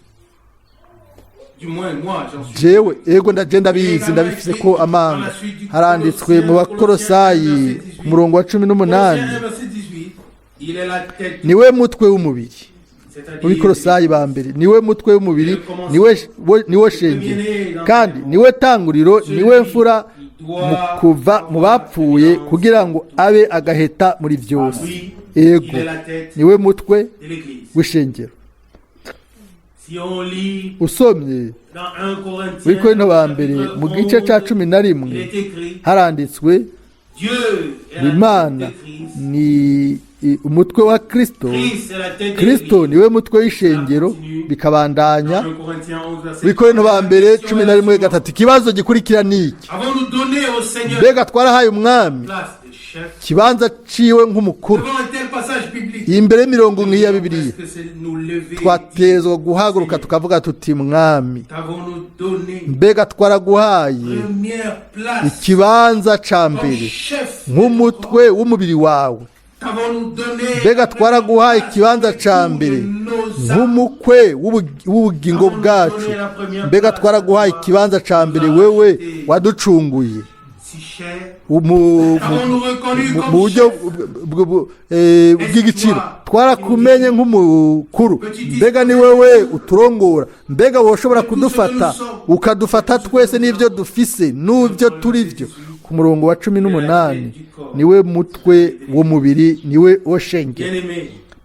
Jewe ego ndaje ndabizi, ndabifise ko amanga. Haranditswe mu Bakorosayi ku murongo wa 18: niwe mutwe w'umubiri. Mu Bikorosayi ba mbere, niwe mutwe w'umubiri, niwe shengero, kandi niwe tanguriro, niwe mfura mu kuva mu bapfuye, kugira ngo abe agaheta muri byose. Ego, niwe mutwe w'ishengero. Usomye muri Korinto ba mbere mu gice cya 11, haranditswe: Imana ni umutwe wa Kristo, Kristo niwe mutwe w'ishengero. Bikabandanya muri Korinto ba mbere 11:3. Ikibazo gikurikira ni iki: mbega twarahaye Umwami kibanza ciwe nk'umukuru? Imbere y'imirongo nk'iya Bibiliya twatezwa guhaguruka tukavuga tuti: Mwami, mbega twaraguhaye ikibanza ca mbere nk'umutwe w'umubiri wawe? Mbega twaraguhaye ikibanza ca mbere nk'umukwe w'ubugingo bwacu? Mbega twaraguhaye ikibanza ca mbere, wewe waducunguye mu buryo bw'igiciro? Twarakumenye nk'umukuru? Mbega ni wewe uturongora? Mbega woshobora kudufata, ukadufata twese n'ibyo dufise n'ibyo turi byo? Ku murongo wa 18, niwe mutwe w'umubiri, niwe wo shengero.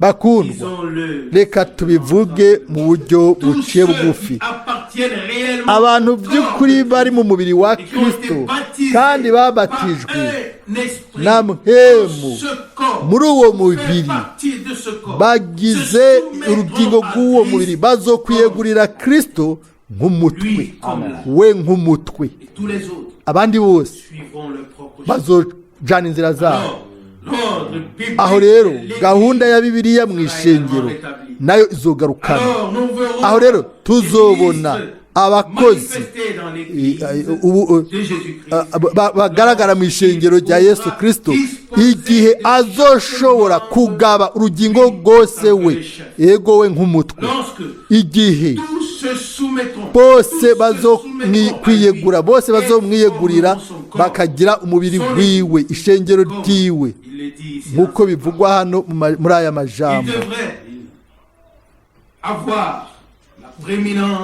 Bakundwa, reka tubivuge mu buryo buciye bugufi. Abantu by'ukuri bari mu mubiri wa Kristo kandi babatijwe na mpemu muri uwo mubiri, bagize urugingo rw'uwo mubiri, bazokwiyegurira Kristo nk'umutwe, we nk'umutwe. Abandi bose bazojana inzira zabo. Aho rero gahunda ya Bibiliya mu ishengero nayo izogarukana. Aho rero tuzobona abakozi bagaragara mu ishengero rya Yesu Kristo igihe azoshobora kugaba urugingo rwose we, yego we nk'umutwe. Igihe bose bazokwiyegura, bose bazomwiyegurira bakagira umubiri wiwe, ishengero ryiwe, nk'uko bivugwa hano muri aya majambo.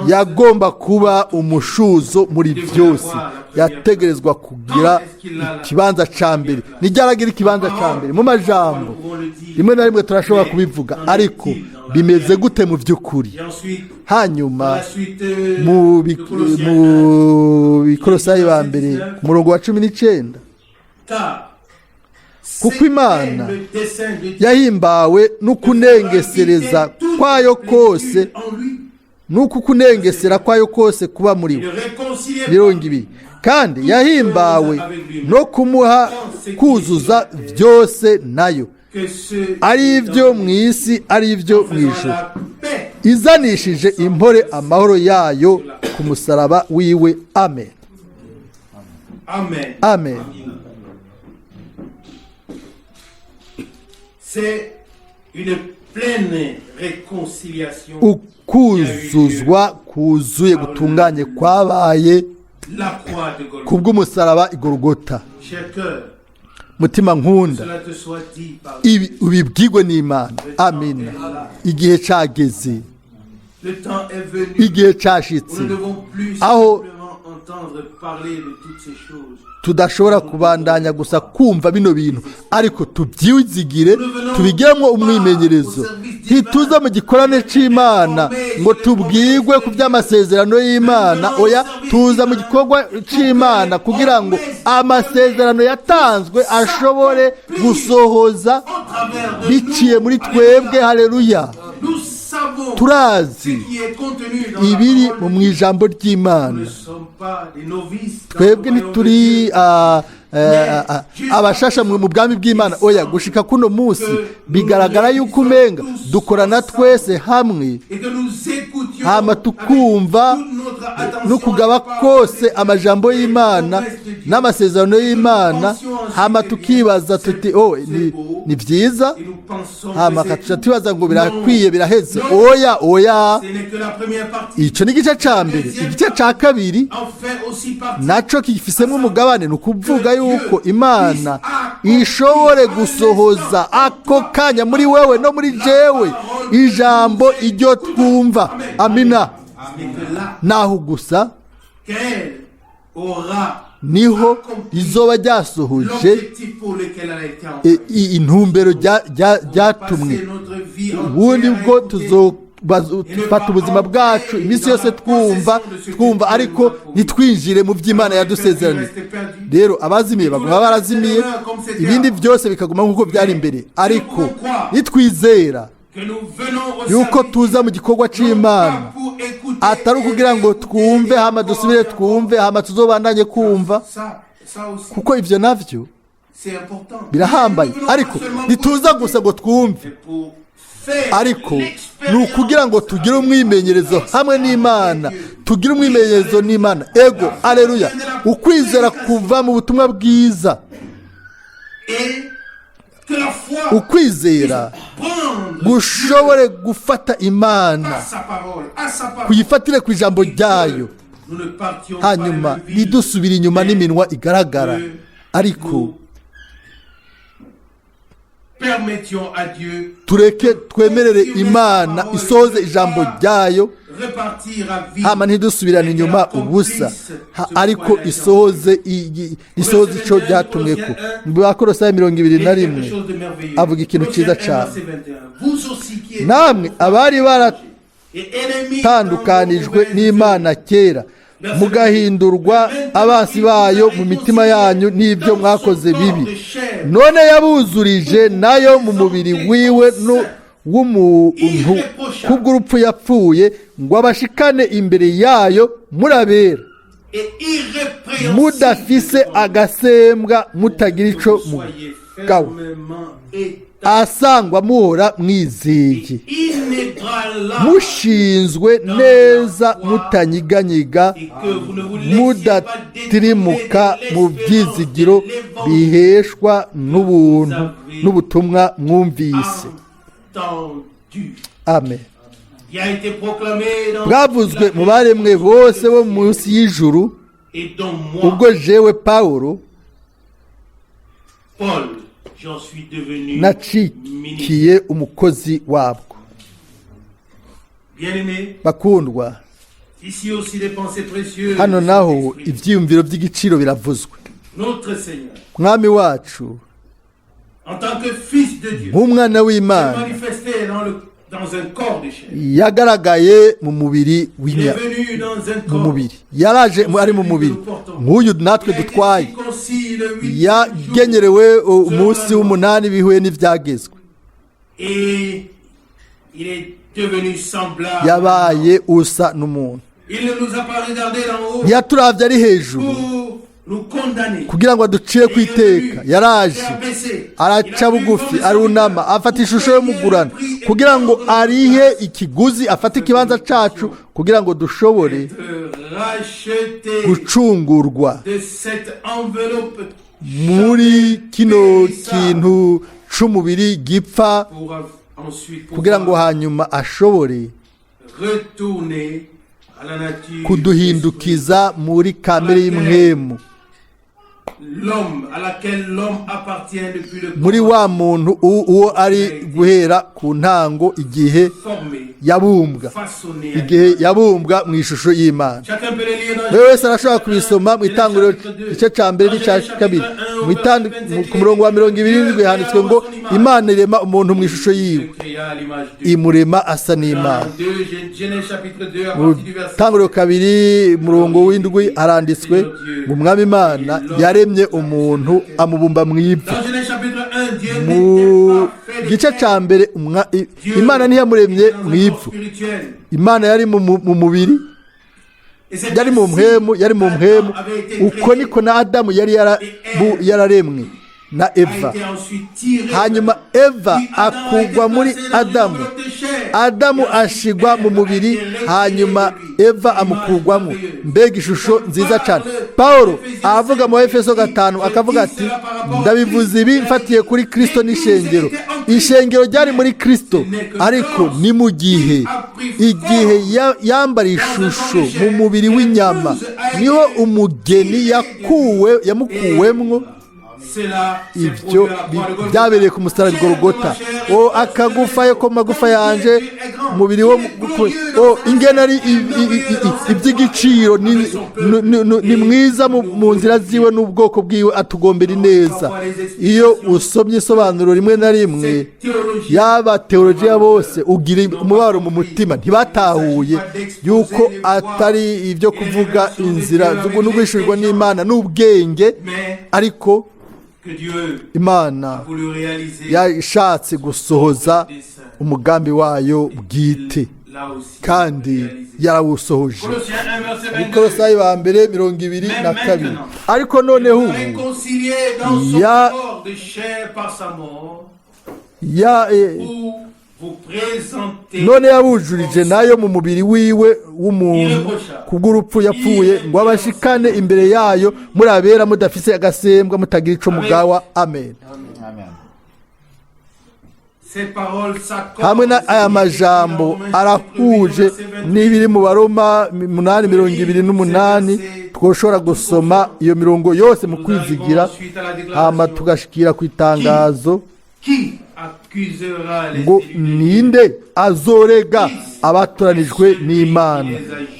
Yagomba kuba umushuzo muri byose, yategerezwa kugira ikibanza cya mbere. Ntiryaragira ikibanza cya mbere mu majambo, rimwe na rimwe turashobora kubivuga, ariko bimeze gute mu by'ukuri? Hanyuma mu Bikorosayi ba mbere ku murongo wa 19, kuko Imana yahimbawe n'ukunengesereza kwayo kose, n'uku kunengesera kwayo kose kuba muri we. 20. Kandi yahimbawe no kumuha kuzuza byose nayo, ari ibyo mu isi, ari ibyo mu ijuru, izanishije impore amahoro yayo ku musaraba wiwe. Amen. Amen. Ukuzuzwa kuzuye gutunganye kwabaye kubw'umusaraba igorogota. Mutima nkunda, ibi ubibwirwe n'Imana. Amina. Igihe cageze, igihe cashitse aho tudashobora kubandanya gusa kumva bino bintu, ariko tubyizigire, tubigiremo umwimenyerezo. Ntituza mu gikorane c'Imana ngo tubwirwe ku by'amasezerano y'Imana, oya, tuza mu gikorwa c'Imana kugira ngo amasezerano yatanzwe ashobore gusohoza biciye muri twebwe. Haleluya. Turazi ibiri mu ijambo ry'Imana. Twebwe ntituri abashasha mu bwami bw'Imana, oya. Gushika kuno munsi bigaragara yuko umenga dukorana twese hamwe, hama tukumva no kugaba kose amajambo y'Imana n'amasezerano y'Imana, hama tukibaza tuti oh, ni byiza, hama tukibaza ngo birakwiye, biraheze. Oya, oya, icyo ni igice cya mbere. Igice cya kabiri nacyo gifisemo umugabane, ni ukuvuga yuko Imana ishobore gusohoza ako kanya muri wewe no muri jewe ijambo iryo twumva. Amina. Naho gusa niho rizoba ryasohoje intumbero ryatumwe. Ubundi bwo tuzofata ubuzima bwacu iminsi yose twumva, ariko ntitwinjire mu by'Imana yadusezeraniye. Rero abazimiye baguma barazimiye, ibindi byose bikaguma nk'uko byari imbere. Ariko nitwizera yuko tuza mu gikorwa c'Imana, atari ukugira ngo twumve hama dusubire twumve hama tuzobandanye kumva, kuko ivyo navyo birahambaye. Ariko ntituza gusa ngo twumve, ariko ni ukugira ngo tugire umwimenyerezo hamwe n'Imana, tugire umwimenyerezo n'Imana. Ego, aleluya. Ukwizera kuva mu butumwa bwiza, ukwizera gushobore gufata Imana, kuyifatire ku ijambo ryayo, hanyuma ntidusubire inyuma n'iminwa igaragara, ariko tureke twemerere Imana isohoze ijambo ryayo, hama ntidusubirane inyuma ubusa, ariko isohoze ico ryatumwe. Ko mu Bakolosayi 21 avuga ikintu cyiza cyane. Namwe abari mwaratandukanijwe n'Imana kera, mugahindurwa abansi bayo mu mitima yanyu n'ibyo mwakoze bibi. None yabuzurije nayo mu mubiri wiwe w'umuntu kubw'urupfu yapfuye, ngo abashikane imbere yayo murabera, mudafise agasembwa, mutagira ico mugawe, asangwa muhora mwizeye, mushinzwe neza, mutanyiganyiga, mudatirimuka mu byizigiro biheshwa n'ubuntu n'ubutumwa mwumvise. Amen. Bwavuzwe mu baremwe bose bo munsi y'ijuru, ubwo jewe Pawulo nacikiye umukozi wabwo. Bakundwa, hano naho ibyiyumviro by'igiciro biravuzwe. Mwami wacu nk'umwana w'Imana yagaragaye mu mubiri, mu mubiri yaraje ari mu mubiri nk'uyu natwe dutwaye, yagenyerewe umunsi w'umunani bihuye n'ibyagezwe, yabaye usa n'umuntu. Ntiyaturavye ari hejuru kugira ngo aducire ku iteka, yaraje araca bugufi, arunama, afata ishusho y'umugurano kugira ngo arihe ikiguzi, afate ikibanza cacu kugira ngo dushobore gucungurwa muri kino kintu c'umubiri gipfa, kugira ngo hanyuma ashobore kuduhindukiza muri kamere y'imwemu, muri wa muntu uwo ari guhera ku ntango, igihe yabumbwa, igihe yabumbwa mu ishusho y'Imana. Buri wese arashobora kubisoma mu itanguriro igice cya mbere n'icya kabiri, ku murongo wa 27 handitswe ngo Imana irema umuntu mu ishusho yiwe, imurema asa n'Imana. Mu itanguriro 2 murongo w'7 haranditswe ngo Umwami Imana yaremye umuntu amubumba mu ivu. Mu gice cya mbere Imana ntiyamuremye mu ivu, Imana yari mu mubiri, yari mu mpwemu, yari mu mpwemu. Uko niko na Adamu yari yararemwe na Eva. Hanyuma Eva akugwa muri Adamu, Adamu ashigwa mu mubiri, hanyuma Eva amukugwamo. Mbega ishusho nziza cyane. Paulo aravuga mu Efeso 5 akavuga ati ndabivuze ibi mfatiye kuri Kristo n'ishengero. Ishengero ryari muri Kristo, ariko ni mu gihe igihe yambara ishusho mu mubiri w'inyama, niho umugeni yamukuwemwo. Ibyo byabereye ku musaraba Golgota. O akagufa yo ku magufa yanje, umubiri wo ingene ari iby'igiciro, ni mwiza mu nzira ziwe n'ubwoko bwiwe, atugombera ineza. Iyo usomye isobanuro rimwe na rimwe yaba teolojiya bose ugira umubabaro mu mutima, ntibatahuye yuko atari ibyo kuvuga inzira no guhishurirwa n'Imana n'ubwenge, ariko Imana yashatse gusohoza umugambi wayo bwite, kandi yarawusohoje. Abikolosayi ba mbere 22. Ariko noneho ubu none yabujurije nayo mu mubiri wiwe w'umuntu kubw'urupfu yapfuye, ngo abashikane imbere yayo muri abera, mudafise agasembwa, mutagira ico mugawa. Amen. Hamwe na aya majambo arahuje n'ibiri mu Baroma 8:28. Twoshobora gusoma iyo mirongo yose mu kwizigira, hama tugashikira ku itangazo ngo ninde azorega abatoranijwe n'Imana,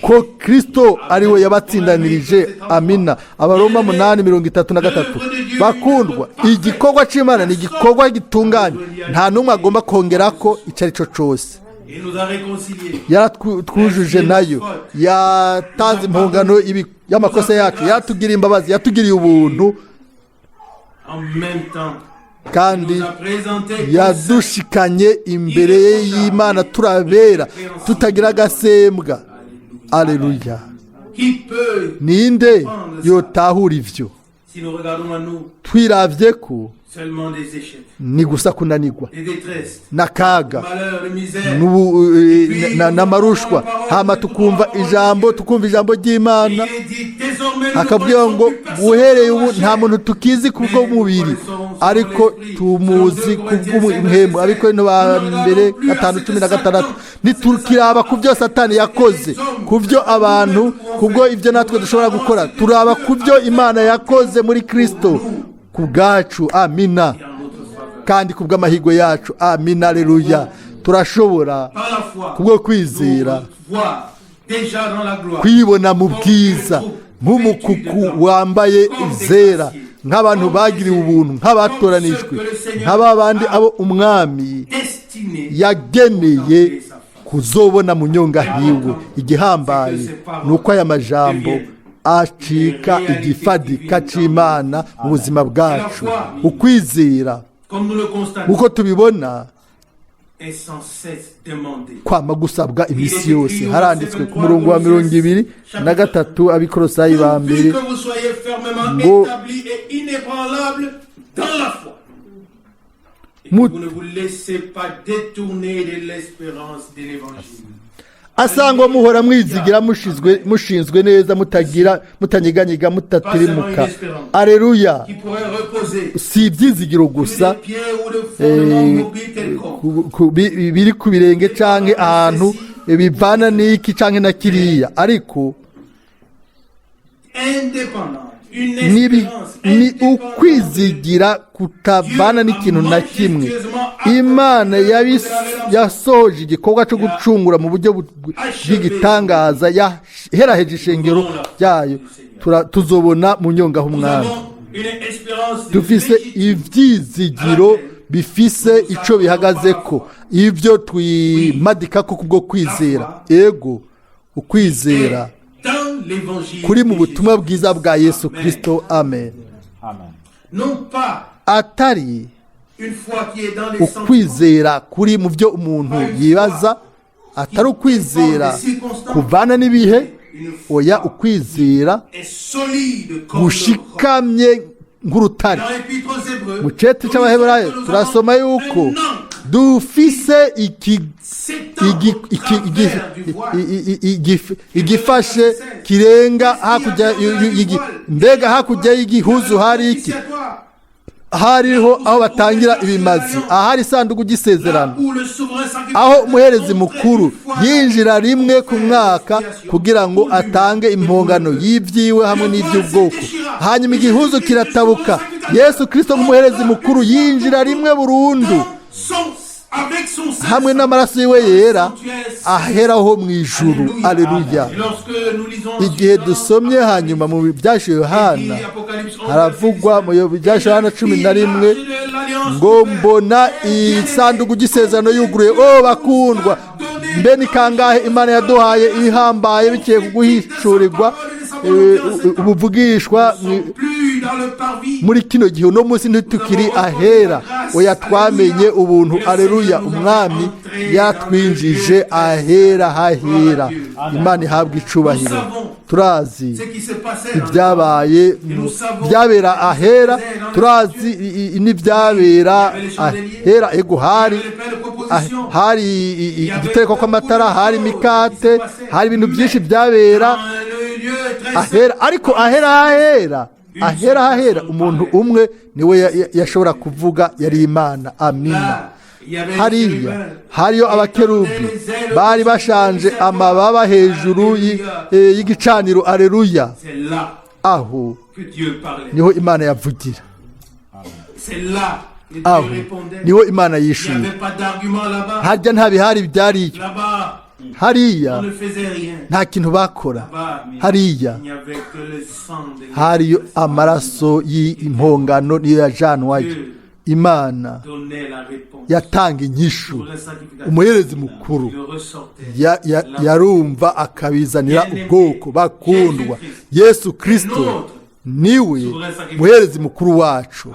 ko Kristo ari we yabatsindanirije. Amina. Abaroma 8:33. Bakundwa, igikorwa c'Imana ni igikorwa gitunganye, nta n'umwe agomba kongera ko icyo ari cyo cyose. Il nous a réconciliés. Yaratwujuje nayo, yatanze impongano y'amakosa yacu, yatugiriye imbabazi, yatugiriye ubuntu. En même temps, il Kandi nous a présenté comme yadushikanye imbere y'Imana turabera, tutagira agasembwa. Aleluya! Qui peut, Ninde yotahura ivyo? si nous regardons à nous, Twiravye ko seulement des échecs, ni gusa kunanirwa des détresses, n'akaga malheurs, des misères. N'amarushwa. Hama tukumva ijambo ry'Imana, Il est dit désormais, nous ne akabwira ngo connaissons plus personne uhereye dans ubu la nta chair. muntu tukizi kubw'umubiri, ariko tumuzi kubw'umuhemu. Ariko ba mbere 5:16, ntitukiraba ku byo Satani yakoze, ku byo abantu, ku bwo ibyo natwe dushobora gukora. Turaba ku byo Imana yakoze muri Kristo ku bwacu. Amina. Et en notre faveur. Kandi ku bw'amahirwe yacu. Amina, aleluya! Turashobora Par la foi, kubwo kwizera nous voir déjà dans la gloire. kwibona mu bwiza nk'umukuku wambaye izera, nk'abantu bagiriwe ubuntu, nk'abatoranijwe, nk'aba bandi abo Umwami Destiné yageneye kuzobona mu nyonga hiwe. Igihambaye ni uko aya majambo acika igifadika c'Imana mu buzima bwacu. Ukwizera, comme nous le constatons, nk'uko tubibona, est sans cesse demandé. kwama gusabwa iminsi yose. Haranditswe ku murongo wa 23, Abikorosayi ba mbere, Pourvu que vous soyez fermement établis et inébranlables dans la foi. Et que vous ne vous laissez pas détourner de l'espérance de l'évangile. Asangwa muhora mwizigira, mushizwe, mushinzwe neza, mutagira, mutanyeganyega, mutatirimuka. Aleluya! Qui pourrait reposer Si ibyizigiro gusa sur des pieds ou de fondements mobiles quelconques. Biri ku birenge canke ahantu bivana n'iki canke na kiriya, ariko Indépendante. Une espérance ni indépendante. ukwizigira kutavana n'ikintu na kimwe. Imana yasohoje igikorwa cyo gucungura mu buryo bw'igitangaza, yaheraheje ishengero ryayo. Tuzobona mu nyonga Nous h'Umwami. avons une espérance Dufise légitime. ivyizigiro bifise ico bihagazeko, ivyo twimadika ko kubwo kwizera. Ego, ukwizera Dans l'évangile kuri mu de butumwa Jésus. bwiza bwa Yesu Kristo. Amen. Amen. Non pas Atari une foi qui est dans les sentiments, ukwizera kuri mu byo umuntu yibaza, atari ukwizera kuvana n'ibihe. Oya, ukwizera est solide comme le roc. gushikamye nk'urutare. Dans l'Épître aux Hébreux, Mu cete c'Abaheburayo turasoma yuko dufise iki igifashe kirenga hakurya mbega hakurya y'igihuzu hari iki? Hariho aho batangira ibimazi, ahari isanduku ry'isezerano, aho umuherezi mukuru yinjira rimwe ku mwaka kugira ngo atange impongano y'ibyiwe hamwe n'iby'ubwoko. Hanyuma igihuzu kiratabuka. Yesu Kirisito nk'umuherezi mukuru yinjira rimwe burundu hamwe n'amaraso yiwe yera aheraho mu ijuru. Aleluya! Igihe dusomye hanyuma mu Byashiwe Yohana, haravugwa mu Byashiwe Yohana 11 ngo: "Mbona isanduku ry'isezerano yuguruye." O bakundwa, mbe ni kangahe Imana yaduhaye ihambaye biciye ku guhishurirwa ubuvugishwa muri kino gihe? Uno munsi ntitukiri ahera. Oya, twamenye ubuntu. Aleluya! Umwami yatwinjije ahera hahera. Imana ihabwa icubahiro. Turazi ibyabaye, byabera ahera. Turazi n'ibyabera ahera. Ego, hari igitereko kw'amatara, hari imikate, hari ibintu byinshi byabera ahera. Ariko ahera hahera, ahera hahera, umuntu umwe niwe yashobora kuvuga, yari Imana. Amina. Hariya hariyo abakerubi bari bashanje amababa hejuru y'igicaniro. Aleluya! Aho niho Imana yavugira, aho niho Imana yishuye. Harya nta bihari byariyo. Hariya nta kintu bakora. Hariya hariyo amaraso y'impongano niyo yajanwayo. Imana donnait la réponse. Yatanga inyishu. Pour le sacrificateur, Umuherezi mukuru il ressortait yarumva akabizanira ubwoko. Bakundwa, Yesu Kirisito niwe muherezi mukuru wacu.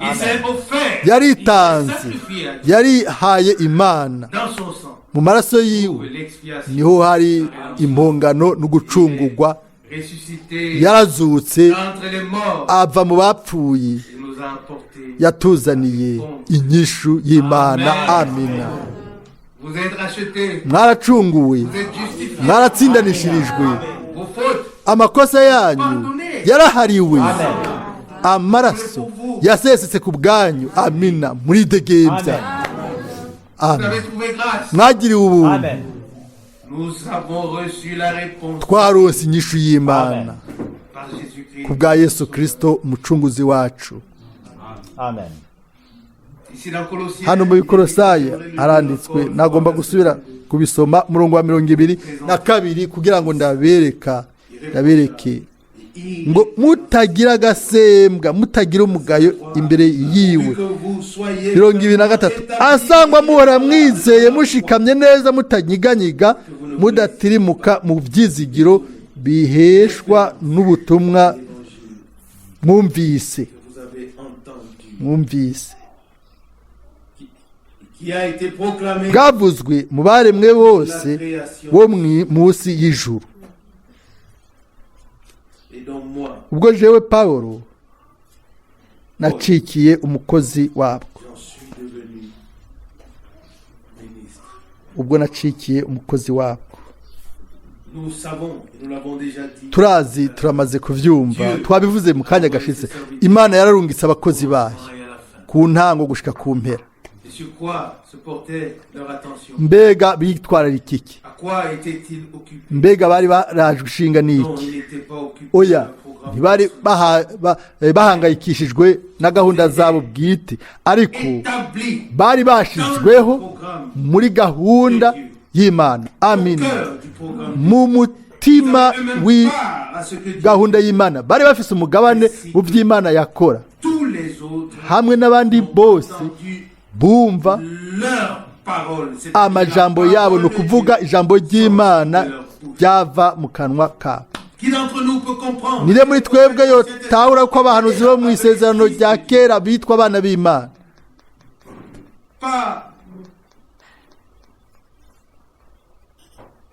Il s'est offert. Yaritanze. Il s'est sacrifié à Dieu. Yarihaye Imana. Dans son sang, Mu maraso yiwe l'expiation, niho hari impongano no gucungurwa. Ressuscité Yarazutse d'entre les morts, ava mu bapfuye. Il nous a apporté. Yatuzaniye inyishu y'Imana. Amina. Vous êtes rachetés, Mwaracunguwe, vous êtes justifiés. mwaratsindanishirijwe. Vos fautes Amakosa yanyu yarahariwe. Amaraso yasesetse ku bwanyu. Amina. Muri degembya. Vous Amen. avez trouvé grâce. Mwagiriwe ubuntu. Amen. Nous avons reçu la réponse Twaronse inyishu y'Imana par Jésus-Christ. ku bwa Yesu Kirisito umucunguzi wacu. Amen. Ici dans Colossiens, Hano mu Bikorosayi haranditswe, nagomba gusubira kubisoma, umurongo wa 22 kugira ngo ndabereke ngo mutagira agasembwa, mutagira umugayo imbere yiwe. Que vous soyez 23: asangwa muhora mwizeye, mushikamye neza, mutanyiganyiga, mudatirimuka mu byizigiro biheshwa n'ubutumwa mwumvise. Que vous avez entendu, Mwumvise qui a été proclamé bwavuzwe mu baremwe bose bo munsi y'ijuru, et dont moi, ubwo jewe Pawulo nacikiye umukozi wabwo. J'en suis devenu ministre. Ubwo nacikiye umukozi wabwo. Nous savons, et nous l'avons déjà dit, Turazi, turamaze kubyumva, twabivuze mu kanya gashize, Imana yararungitse abakozi bayo et à la fin. ku ntango gushika ku mpera. Et sur quoi se portait leur attention? Mbega bitwararika iki? À quoi étaient-ils occupés? Mbega bari barajwe ishinga Non, n'iki? ils n'étaient pas occupés Oya, par le programme. ntibari bahangayikishijwe na gahunda zabo bwite, ariko Établis bari bashizweho dans le programme, muri gahunda y'Imana. au Amina. cœur du programme. Mu mutima Eux-mêmes w'i part à ce que Dieu gahunda y'Imana, bari bafise umugabane mu by'Imana yakora, tous les autres hamwe n'abandi ont bose entendu bumva leur parole. C'est-à-dire amajambo la yabo, ni parole de ukuvuga Dieu ijambo ry'Imana sort de leur bouche. ryava mu kanwa kabo. Qui d'entre nous peut comprendre? Nire muri twebwe yotahura ko abahanuzi bo mu isezerano rya kera bitwa abana b'Imana?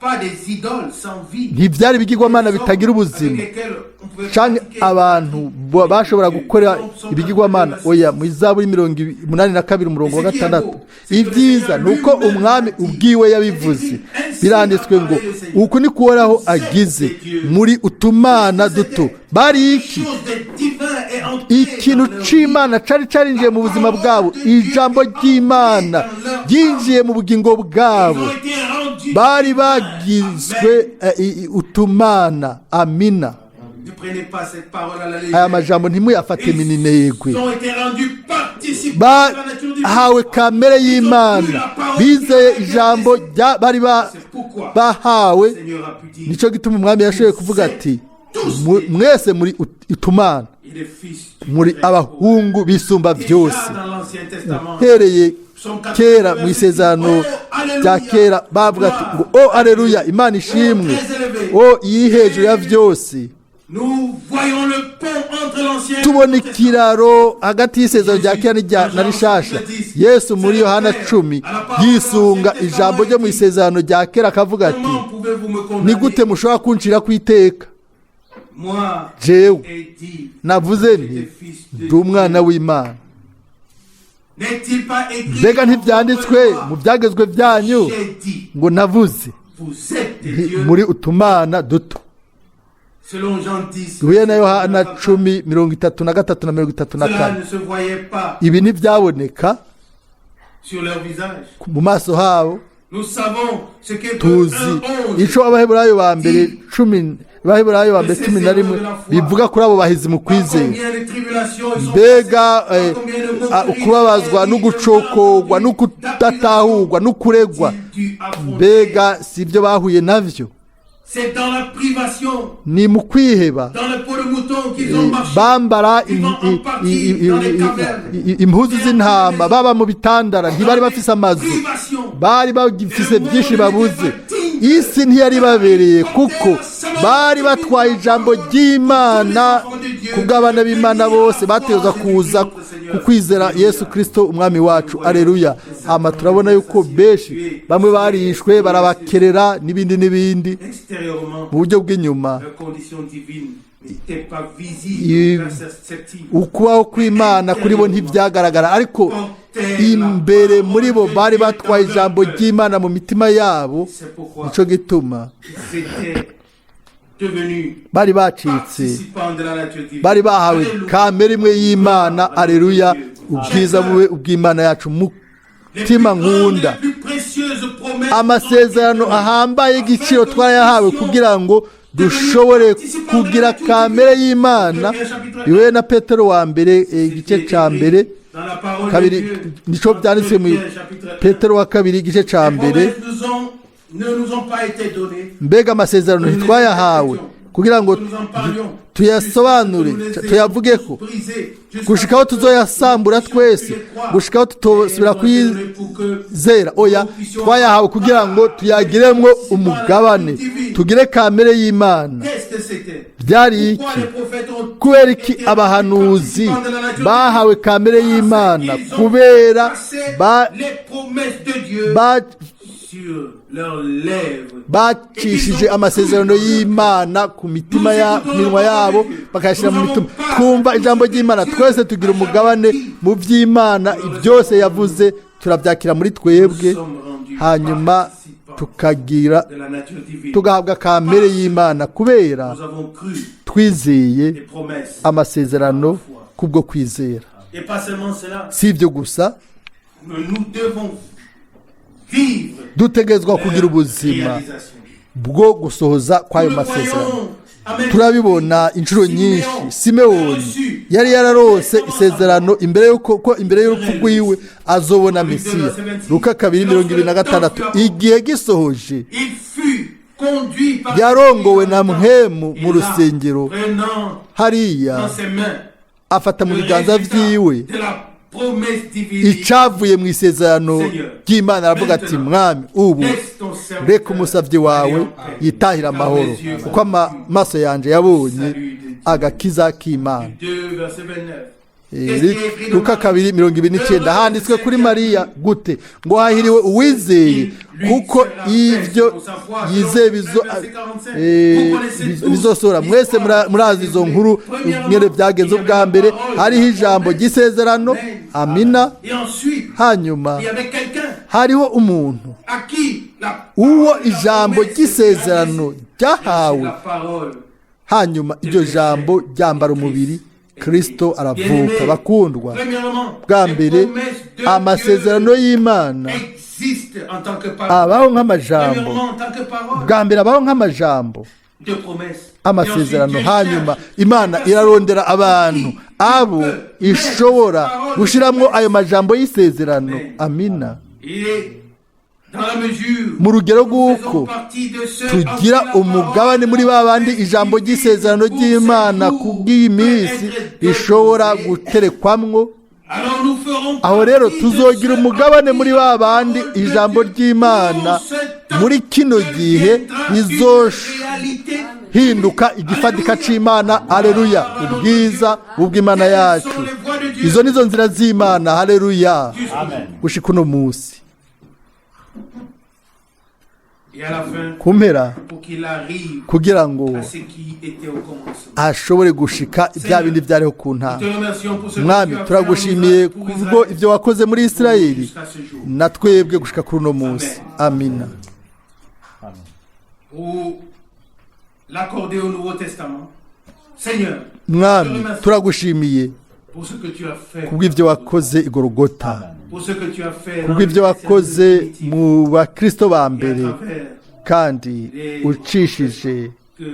Pas des idoles sans vie. Ntibyari ibigirwamana bitagira ubuzima Avec lesquelles on pouvait canke pratiquer abantu bashobora gukora ibigirwamana. Oya, mu Izaburi 82 umurongo wa 6: ibyiza ni uko Umwami ubwiwe yabivuze, biranditswe ngo uku ni kuhoraho agize muri utumana duto. Bari iki? Chose de divin est entrée Ikintu dans leur vie. c'Imana cari carinjiye mu buzima bwabo. Ijambo ry'Imana ryinjiye mu bugingo bwabo. Ils ont été rendus Bari bagizwe utumana. Amina. Ne prenez pas cette parole à la Aya légère. majambo ntimuyafate minenegwe. Ils ont été rendus participants de la nature divine. Bahawe kamere y'Imana, bizeye ijambo bari C'est pourquoi bahawe. le Seigneur a pu dire, Nicyo gituma Umwami yashoboye kuvuga ati: "Mwese muri utumana, il est fils du muri Très-Haut." abahungu bisumba Déjà byose." dans l'Ancien Testament, Hereye Psaume 80, kera mu isezerano Oh, Alléluia, rya kera bavuga ati ngo: "O aleluya, Imana ishimwe, o iri hejuru ya byose." Nous voyons le pont entre l'Ancien et le Tubona Nouveau Testament. ikiraro hagati y'isezerano rya kera na rishasha. Yesu muri Yohana 10 yisunga ijambo ryo mu isezerano rya kera akavuga ati: Comment pouvez-vous me "Ni condamner? gute mushobora kuncira ku iteka? Moi, Jewe ai dit, navuze nti ndi umwana w'Imana." N'est-il pas écrit Mbega dans ntibyanditswe votre mu loi, byagezwe byanyu j'ai dit, ngo navuze vous êtes des nti dieux, muri utumana duto? Selon Jean 10, Duhuye na Yohana 10 33 na 34. cela ne se voyait pas Ibi ntibyaboneka sur leur visage. mu maso habo. Nous savons ce qu'Hébreux Tuzi 1, 11 ico Abaheburayo ba mbere 10, Abaheburayo ba mbere 11 bivuga kuri abo bahizi mu Par kwizera. combien de tribulations ils sont Mbega passés, par combien de moqueries, ukubabazwa n'ugucokogwa n'ukudatahurwa n'ukuregwa, ont-ils dû affronter mbega si ibyo bahuye navyo? C'est dans la privation, Ni mu kwiheba dans le peau de mouton qu'ils ont marché. bambara Vivant en partie dans les cavernes. impuzu z'intama, baba mu bitandara, ntibari bafise amazu, Privation. bari bagifise byinshi babuze. Isi ntiyari babereye kuko bari batwaye ijambo ry'Imana. Ku bw'abana b'Imana bose bategerezwa kuza ku kwizera Yesu Kirisito umwami wacu. Areruya! Hama turabona yuko benshi, bamwe barishwe, barabakerera n'ibindi n'ibindi. Extérieurement, Mu buryo bw'inyuma, leur condition divine n'était pas visible, perceptible. ukubaho kw'Imana kuri bo ntibyagaragara, ariko imbere muri bo bari batwaye ijambo ry'Imana mu mitima yabo. C'est pourquoi Nico gituma ils étaient devenus bari bacitse, participants de la nature divine. bari bahawe Alléluia. kamere imwe y'Imana. Areruya! Ubwiza bube ubw'Imana yacu. Les plus Mutima grandes nkunda, et les plus précieuses promesses amasezerano ont été ahambaye y'igiciro twarayahawe kugira ngo dushobore kugira kamere y'Imana. Iwe na Petero wa mbere, igice cya mbere, dans la parole de kabiri, Dieu. nico byanditswe mu Pierre, chapitre 1. Petero wa kabiri, igice cya Les mbere. promesses ne nous ont pas été données. Mbega amasezerano ntitwayahawe kugira ngo Nous en parlions. tuyasobanure, tuyavugeko, gushikaho tuzoyasambura twese, gushikaho tutosubira kuyizera? Oya, twayahawe kugira ngo tuyagiremwo umugabane, tugire kamere y'Imana. Qu'est-ce que c'était? Byari Pourquoi iki? les prophètes ont Kubera iki été abahanuzi participants de la nature bahawe kamere y'Imana? Ils ont Kubera passé les promesses de Dieu sur leurs lèvres. bacishije amasezerano y'Imana ku mitima ya ku minwa yabo, bakayashyira mu mitima. Twumva ijambo ry'Imana twese, tugira umugabane mu by'Imana. Byose yavuze turabyakira muri twebwe, Nous sommes rendus hanyuma participants tukagira de la nature divine. tugahabwa kamere y'Imana kubera Nous avons cru twizeye les promesses. amasezerano kubwo kwizera. Et pas seulement cela, Si ibyo gusa, mais nous devons vivre dutegerezwa kugira leur ubuzima réalisation. bwo gusohoza kw'ayo Nous le masezerano. voyons à même Turabibona inshuro nyinshi. Simewoni yari yararose isezerano imbere y'uko ko imbere y'urupfu rwiwe azobona Mesiya. Luka 2:26. Igihe gisohoje, Il fut conduit par yarongowe na Mpwemu Et mu là, rusengero prenant hariya, dans ses mains afata mu le biganza résultat vyiwe de la promesse divine. icavuye mu isezerano ry'Imana, aravuga ati: "Mwami, ubu Laisse ton serviteur reka umusavyi wawe aller en paix, yitahire car amahoro, mes yeux kuko amaso yanje yabonye agakiza k'Imana." 2, verset 29. Qu'est-ce qui est écrit de Luka Marie? 2:29, handitswe kuri Mariya gute? Ngo hahiriwe uwizeye, kuko ibyo yizeye bizosohora. Mwese murazi izo nkuru mwene byagenze. Ubwa mbere hariho ijambo ry'isezerano. Amina. Et ensuite, Hanyuma il y avait quelqu'un hariho umuntu à qui la uwo parole de la ijambo promesse ry'isezerano était ryahawe. la parole. Hanyuma iryo jambo ryambara umubiri, Kristo aravuka. Bakundwa, Premièrement, bwa les mbere, promesses de amasezerano Dieu y'Imana existent en tant que parole. abaho nk'amajambo. Premièrement, en tant que parole Bwa mbere abaho nk'amajambo, de promesses. amasezerano. Et ensuite, Dieu Hanyuma cherche Imana irarondera abantu abo ishobora gushyiramo ayo majambo y'isezerano. Amina. Il est dans la mesure Mu rugero où nous faisons rw'uko partie de ceux en qui tugira la umugabane parole muri ba bandi ijambo ry'isezerano ry'Imana kubw'iyi minsi rishobora guterekwamwo, Alors nous ferons aho rero partie de tuzogira ceux umugabane en qui muri la ba bandi parole de ijambo Dieu ry'Imana pour ce temps muri kino gihe deviendra une rizohinduka réalité. igifatika c'Imana. Haleluya! Ubwiza ubw'Imana yacu. Quelles sont les voies de Dieu? Izo nizo nzira z'Imana. Haleluya! Gushika uno munsi. Et à la fin, Ku mpera, pour qu'il arrive kugira ngo à ce qui était au commencement. ashobore gushika bya bindi byariho ku Nous ntama. te remercions pour ce que Mwami, tu as fait en turagushimiye Israël, pour kubwo Israël, ibyo wakoze muri Isirayeli jusqu'à ce jour. na twebwe gushika kuri uno munsi. Amina. Pour l'accorder au Nouveau Testament. Seigneur, Mwami, turagushimiye pour ce que tu as fait, kubw'ibyo wakoze i Gorogota, pour ce que tu as fait dans kubw'ibyo les wakoze chrétiens mu bakristo ba et à mbere, travers kandi ucishije que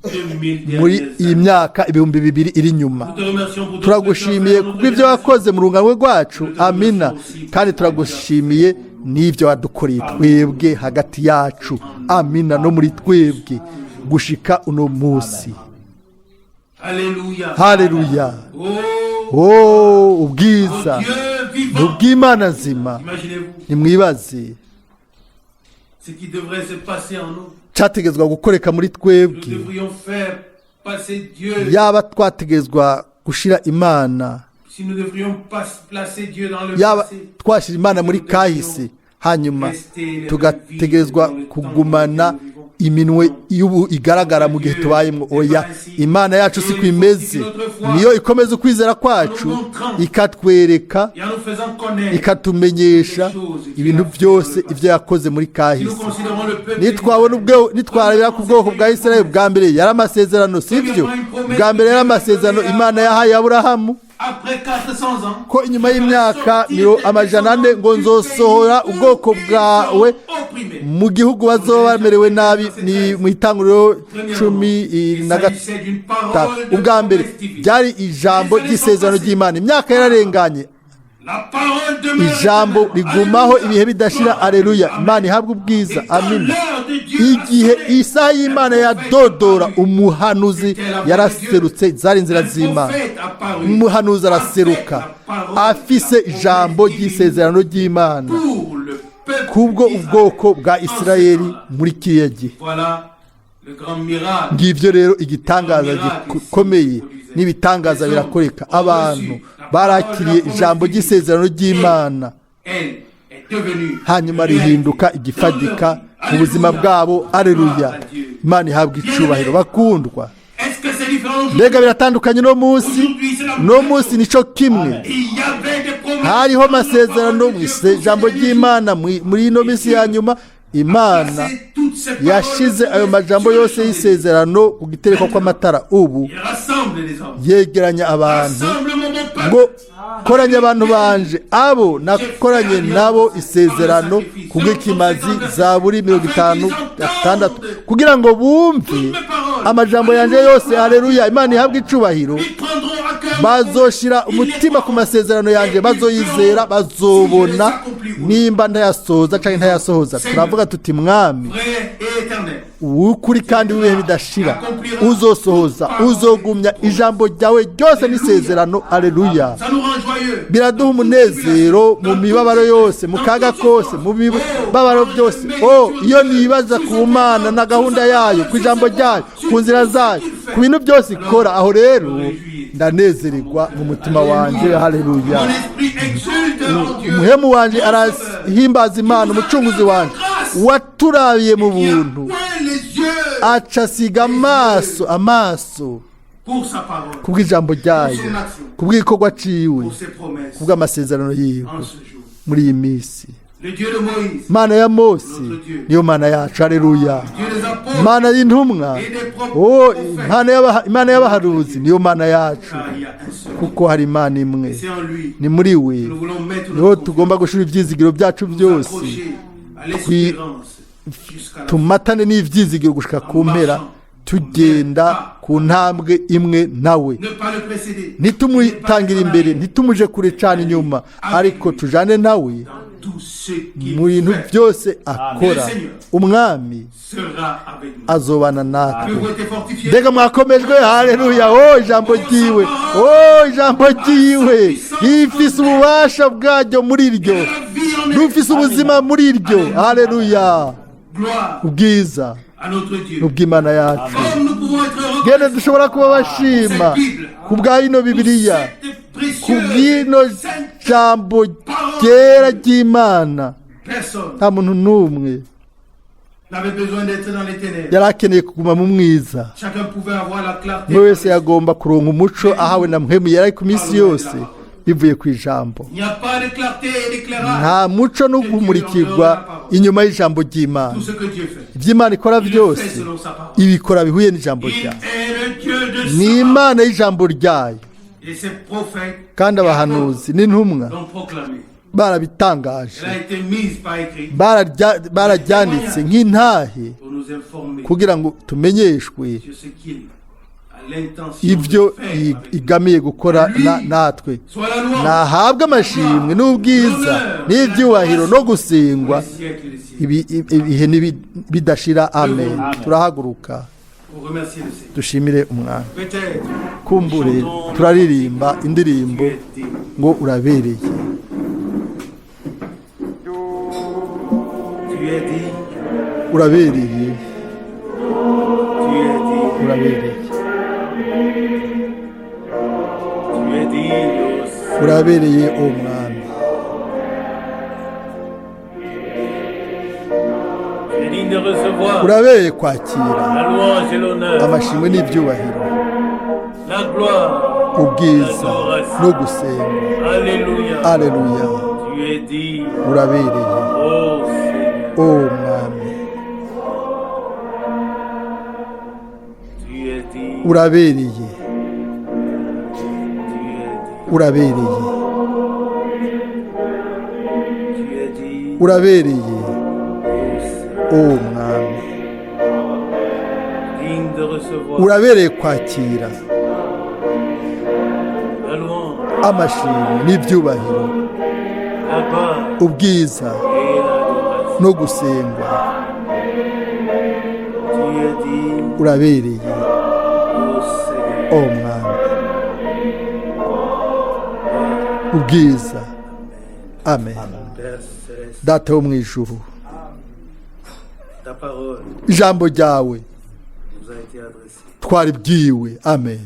2000 muri dernières iyi années. myaka 2000 iri inyuma. Nous te remercions pour tout ce que tu as Turagushimiye fait dans notre kubw'ibyo génération. wakoze mu rungano rwacu. Amina. Kandi turagushimiye N'ibyo wadukoreye twebwe hagati yacu, amina, no muri twebwe gushika uno munsi. Alléluia. Haleluya. Oh, Oh, ubwiza Dieu ni vivant. ubw'Imana nzima. Imaginez-vous Nimwibaze ce qui devrait se passer en nous. cyategezwa gukoreka muri Nous twebwe. devrions faire passer Dieu. Yaba twategezwa gushira Imana, Si nous devrions pas placer Dieu dans le yaba passé. twashyira Imana muri kahise, hanyuma tugategerezwa kugumana iminwe y'ubu igaragara mu gihe tubayemo. Oya, Imana yacu si ko imeze. Niyo ikomeza ukwizera kwacu, ikatwereka, Et en nous faisant connaître. ikatumenyesha ibintu byose ibyo yakoze muri Si nous kahise. considérons le peuple Nitwabona ubwo, nitwarabira ku bwoko bwa Isirayeli, bwa mbere yari amasezerano, sibyo? Bwa mbere yari amasezerano Imana yahaye Aburahamu après 400 ans, ko inyuma y'imyaka 400 ngo nzosohora ubwoko bwawe opprimés. mu gihugu bazoba bamerewe nabi. Ni mu Itanguriro cumi Il na s'agissait d'une gatanu. parole de Ubwa mbere promesse divine. byari ijambo ry'isezerano ry'Imana. Imyaka yararenganye, La parole demeure ijambo éternelle. rigumaho Alléluia. ibihe bidashira. Aleluya, Imana ihabwe ubwiza, amina. Igihe isaha y'Imana yadodora, umuhanuzi yaraserutse. Zari inzira z'Imana. Umuhanuzi araseruka afise ijambo ry'isezerano ry'Imana Pour le peuple kubwo d'Israël. ubwoko bwa Isirayeli muri kiriya gihe. Voilà le grand miracle. Ngibyo rero igitangaza gikomeye, n'ibitangaza birakoreka. Abantu barakiriye ijambo ry'isezerano ry'Imana, Elle est devenue hanyuma rihinduka igifadika mu buzima bwabo. Aleluya, Imana ihabwa icubahiro. Bakundwa, Est-ce que c'est différent aujourd'hui? mbega biratandukanye no munsi? No munsi nico kimwe. Il y avait des promesses. Hariho amasezerano mu ijambo ry'Imana muri ino minsi ya nyuma. Imana yashize ayo majambo yose y'isezerano ku gitereko kw'amatara. Ubu Il rassemble les hommes. yegeranya abantu Rassemble mon peuple. ngo koranye abantu banje, abo nakoranye nabo isezerano kubw'ikimazi, Zaburi 56, kugira ngo bumve amajambo yanjye yose. Haleluya, Imana ihabwe icubahiro. Ils prendront à cœur. Bazoshira umutima ku masezerano yanjye, bazoyizera, bazobona nimba ntayasohoza cyangwa ntayasohoza. Turavuga tuti: Mwami Vrai et éternel. w'ukuri kandi w'ibihe bidashira, uzosohoza, uzogumya ijambo ryawe ryose n'isezerano. Aleluya. Ça nous rend joyeux. Biraduha umunezero mu mibabaro yose, mu kaga kose, mu mibabaro byose. Oh, iyo nibaza ku Mana na gahunda yayo, ku ijambo ryayo, ku nzira zayo, ku bintu byose ikora, aho rero ndanezererwa mu mutima wanjye. Haleluya. Mon esprit exulte en Dieu. Umuhemu wanjye arahimbaza Imana umucunguzi wanjye, waturabiye mu Qui a buntu, oint les yeux aca asiga amaso amaso pour sa parole, kubw'ijambo ryayo, kubw'igikorwa ciwe, pour ses promesses kubw'amasezerano yiwe en ce jour. muri iyi minsi. Le Dieu de Moïse, Mana ya Mose niyo Mana yacu. Haleluya. Dieu des apôtres Mana y'intumwa, et des oh, prophètes, Imana y'abahanuzi niyo Mana yacu, car il y a un seul. kuko hari Imana imwe. C'est en lui Ni muri we que nous voulons mettre niho notre tugomba gushira ibyizigiro byacu confiance, byose, accrocher à l'espérance jusqu'à la fin. tumatane n'ibyizigiro gushika ku mpera, tugenda ku ntambwe imwe nawe. Ne pas le précéder. Ntitumutangire imbere, ntitumuje kure cyane inyuma, ariko tujane nawe Dans tout ce qu'il mu bintu fait byose akora. Umwami sera avec nous. azobana natwe. Avez-vous été fortifiés? Mbega mwakomejwe? Haleluya. Oh, ijambo ryiwe, oh, ijambo ryiwe rifise ububasha bwaryo muri ryo, La vie en est. rufise ubuzima muri ryo. Haleluya. Gloire Ubwiza à notre Dieu. ubw'Imana yacu. Comme nous pouvons être Gene reconnaissants dushobora kuba bashima ku bwa ino Bibiliya, cette ku précieuse bw'ino sainte jambo ryera ry'Imana. personne Nta muntu n'umwe n'avait besoin d'être dans les ténèbres. yari akeneye kuguma mu mwiza. Chacun pouvait avoir la clarté. Umwe wese yagomba kuronka umuco ahawe na Mpwemu yari ku minsi yose bivuye ku ijambo. Il n'y a pas de clarté et d'éclairage. Nta muco no kumurikirwa inyuma y'ijambo ry'Imana. Tout ce que Dieu fait, Ibyo Imana ikora il le fait byose selon sa parole. ibikora bihuye n'ijambo Il ryayo. est le Dieu de Ni sa Imana y'ijambo ryayo. et ses prophètes Kandi abahanuzi n'intumwa l'ont proclamé. barabitangaje. Elle a été mise par écrit Bararyanditse nk'intahe pour nous informer kugira ngo tumenyeshwe sur ce qu'il a l'intention Ibyo de faire avec nous. Igamiye gukora natwe. Soit la louange Nahabwe amashimwe n'ubwiza n'ibyubahiro no gusingwa des siècles des siècles. Ibihe bidashira. Amen. Turahaguruka Pour remercier le Seigneur. dushimire Umwami. Peut-être Kumbure turaririmba indirimbo tu es digne. ngo urabereye. Tu es digne. Urabereye. Tu es digne. Urabereye. Tu es digne, ô Seigneur. Urabereye, o Mwami. Tu es digne de recevoir Urabereye kwakira la louange et l'honneur, amashimwe n'ibyubahiro, la gloire. Ubwiza no gusenga. Alléluia. Aleluya. Tu es digne, Urabereye, ô Seigneur. o Mwami. Tu es digne. Urabereye. Tu es digne. Urabereye. Tu es digne, Urabereye, ô Seigneur. o Mwami. Digne de recevoir Urabereye kwakira la louange, amashimwe n'ibyubahiro, la gloire ubwiza et l'adoration. no gusengwa. Tu es digne, Urabereye, ô Seigneur. o Mwami. Ubwiza. Amen. Père céleste, Data wo mu ijuru, ta parole ijambo ryawe nous a été adressée. twaribwiwe. Amen.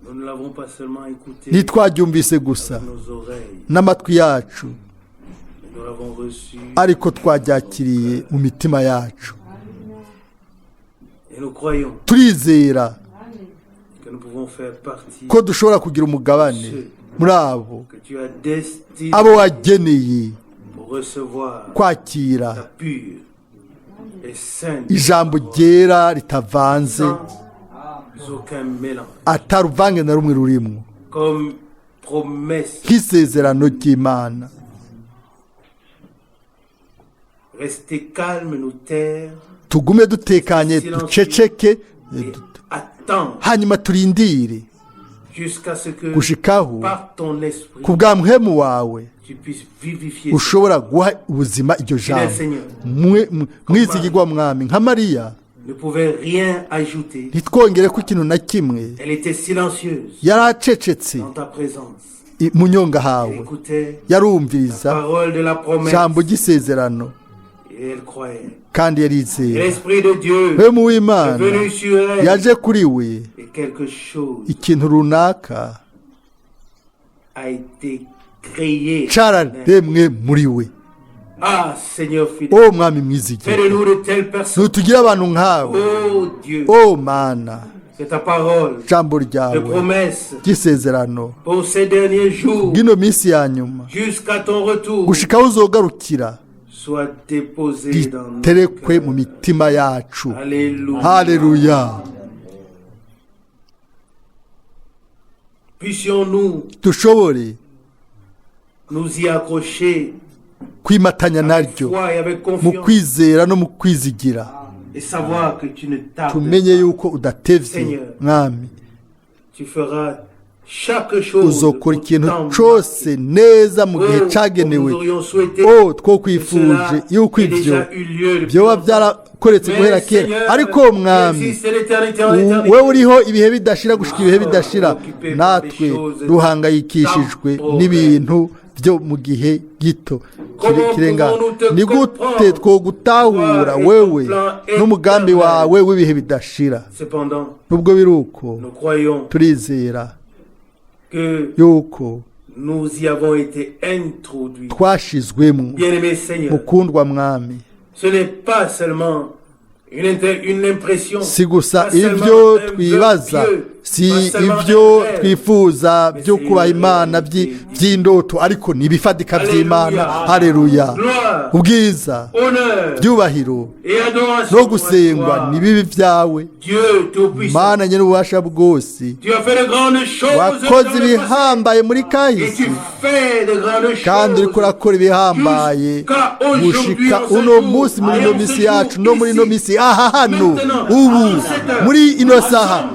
Nous ne l'avons pas seulement écoutée Ntitwaryumvise gusa avec nos oreilles, n'amatwi yacu, mais nous l'avons reçue ariko twaryakiriye mu mitima yacu. et nous croyons Turizera que nous pouvons faire partie ko dushobora kugira umugabane muri abo que tu as destiné abo wageneye pour recevoir kwakira ta pure et sainte ijambo ryera ritavanze, sans aucun mélange, ataruvange na rumwe rurimwo, comme promesse. Nk'isezerano ry'Imana. Rester calme, nous taire Tugume dutekanye, duceceke, et attendre hanyuma turindire jusqu'à ce que gushikaho par ton esprit ku bwa muhemu wawe tu puisses vivifier. ushobora guha ubuzima iryo jambo. Mwizigirwa Mwami, nka Mariya, Ne pouvait rien ajouter. ntitwongere ko ikintu na kimwe. Elle était silencieuse Yari acecetse dans ta présence. Mu nyonga Elle hawe. écoutait la Yarumviriza parole de la promesse ijambo ry'isezerano et elle croyait. kandi Et yarizera. l'Esprit de Dieu Mpwemu est w'Imana venu sur elle yaje kuri we, et quelque chose ikintu runaka a été créé. cararemwe muri we. Ah, Seigneur fidèle, O Mwami mwizigira, fais de nous de telles personnes. ntutugire abantu nkawe. Oh Dieu, O Mana, que ta parole ijambo de ryawe promesse ry'isezerano pour ces derniers jours bw'ino minsi ya nyuma jusqu'à ton retour gushika aho uzogarukira soit déposée dans nos riterekwe mu cœurs. mitima yacu. Alléluia. Haleluya. Puissions-nous Dushobore nous y accrocher kwimatanya naryo foi et avec mu confiance kwizera no mu kwizigira, et savoir que tu ne tardes tumenye pas. yuko udatevye, Mwami. Tu feras chaque chose Uzokora au ikintu temps cose neza mu gihe Oh, cagenewe. nous aurions souhaité O que twokwifuje cela yuko ait ivyo déjà eu lieu depuis vyoba longtemps. byarakoretse guhera Mais kera, Seigneur, ariko Mwami, existe l'éternité en éternité. wewe uriho ibihe bidashira gushika ibihe bidashira, natwe duhangayikishijwe n'ibintu byo mu gihe gito kirengana. Ni gute twogutahura wewe n'umugambi wawe w'ibihe bidashira? Cependant, Nubwo biri uko, nous croyons turizera que yuko nous y avons été introduits. Twashizwemo. Bien-aimé Seigneur, Mukundwa Mwami, ce n'est pas seulement une impression, si gusa pas seulement ibyo un vœu twibaza, pieux, si pas seulement ibyo un rêve, twifuza mais byo c'est kubaha une Imana réalité. by'indoto, ariko ni ibifatika Alléluia. by'Imana. Haleluya. Gloire, Ubwiza, honneur byubahiro et adoration no à gusengwa toi, ni bibi byawe, Dieu Tout-Puissant. Mana nyir'ububasha bwose. Tu as fait de grandes choses Wakoze dans le passé ibihambaye muri et kahise, tu fais de grandes kandi uriko choses urakora ibihambaye jusqu'à aujourd'hui, gushika en ce uno jour, munsi, muri et ino en ce minsi jour, yacu, no muri ino ici, minsi aha hano, maintenant, ubu à cette heure, muri ino saha.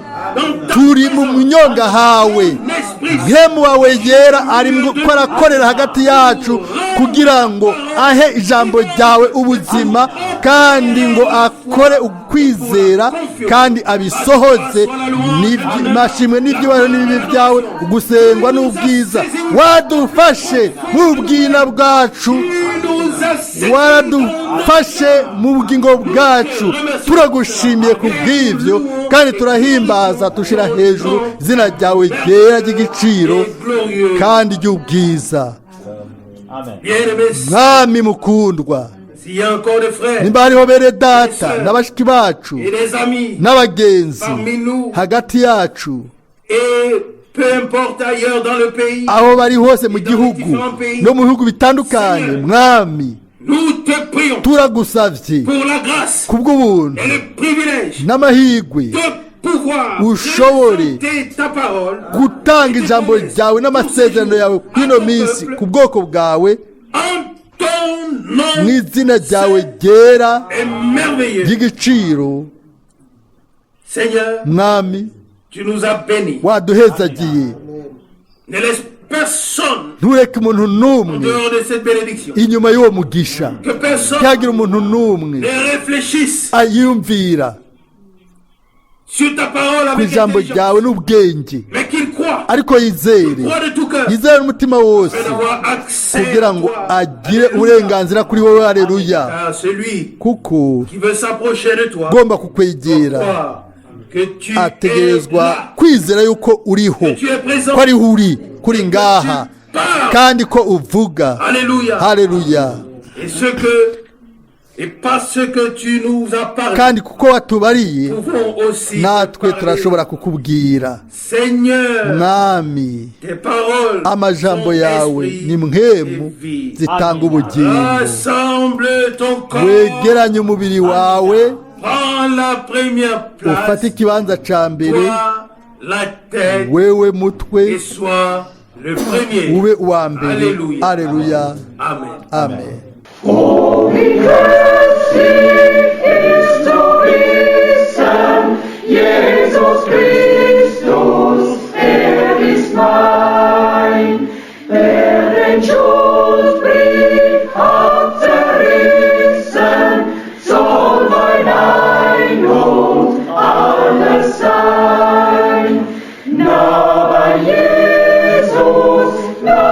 Turi mu munyonga hawe. Mpwemu wawe yera ari ko arakorera hagati yacu kugira ngo ahe ijambo ryawe ubuzima, kandi ngo akore ukwizera kandi abisohoze. Mashimwe n'ibyubahiro n'ibibi byawe, ugusengwa n'ubwiza. Wadufashe mu bwina bwacu, waradufashe mu bugingo bwacu. Turagushimiye ku bw'ibyo, kandi turahimbaza, dushyira hejuru izina ryawe ryera ry'igiciro kandi ry'ubwiza. Mwami mukundwa, nimba hariho bene data na bashiki bacu n'abagenzi hagati yacu, aho bari hose mu gihugu no mu bihugu bitandukanye, Mwami, turagusabye kubw'ubuntu n'amahirwe ushobore gutanga ijambo ryawe n'amasezerano yawe kw'ino minsi ku bwoko bwawe, mu izina ryawe ryera ry'igiciro. Mwami, waduhezagiye. Ntureke umuntu n'umwe inyuma y'uwo mugisha, ntihagire umuntu n'umwe ayiyumvira ku ijambo ryawe n'ubwenge, ariko yizere, yizere n'umutima wose, kugira ngo agire uburenganzira kuri wowe. Hareruya! Kuko ugomba kukwegera ategerezwa kwizera yuko uriho, ko ariho uri, kuri ngaha, kandi ko uvuga. Hareruya! Kandi kuko watubariye, natwe turashobora kukubwira. Mwami, amajambo yawe ni mpwemu zitanga ubugingo. Wegeranye umubiri wawe, ufate ikibanza cya mbere, wewe mutwe, ube uwa mbere. Aleluya, amen. Oh, wie köstlich ist zu wissen, Jesus Christus, ist mein, der den Schuldbrief hat zerrissen, soll mein Ein und alles sein. Na bei Jesus, na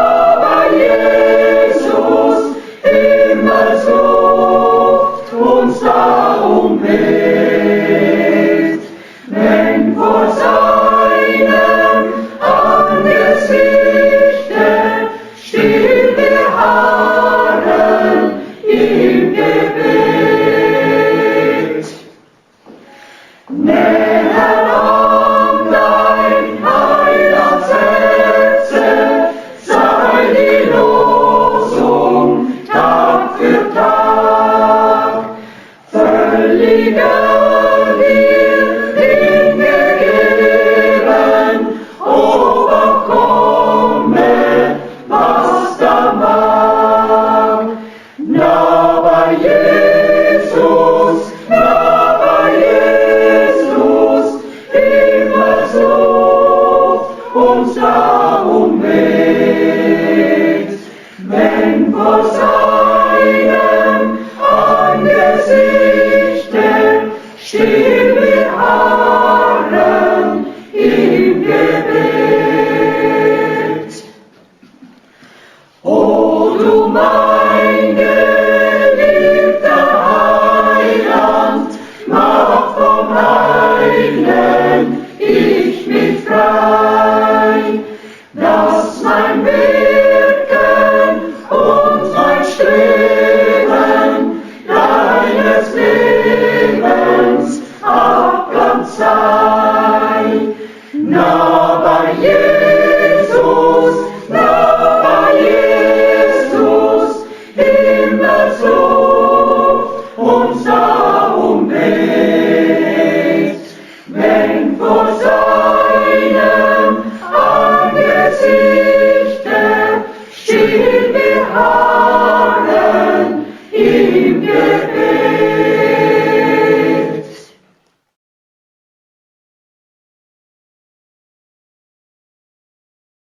bei Jesus, immer sucht uns darum weht. Wenn vor seinem Angesichte still wir harren im Gebet. Näher an dein Heiland setze, sei die Losung Tag für Tag. Völliger dir hingegeben, o komme, was da mag. Na bei Jesus, na bei Jesus, immer sucht uns darum weht. Wenn vor seinem Angesichte still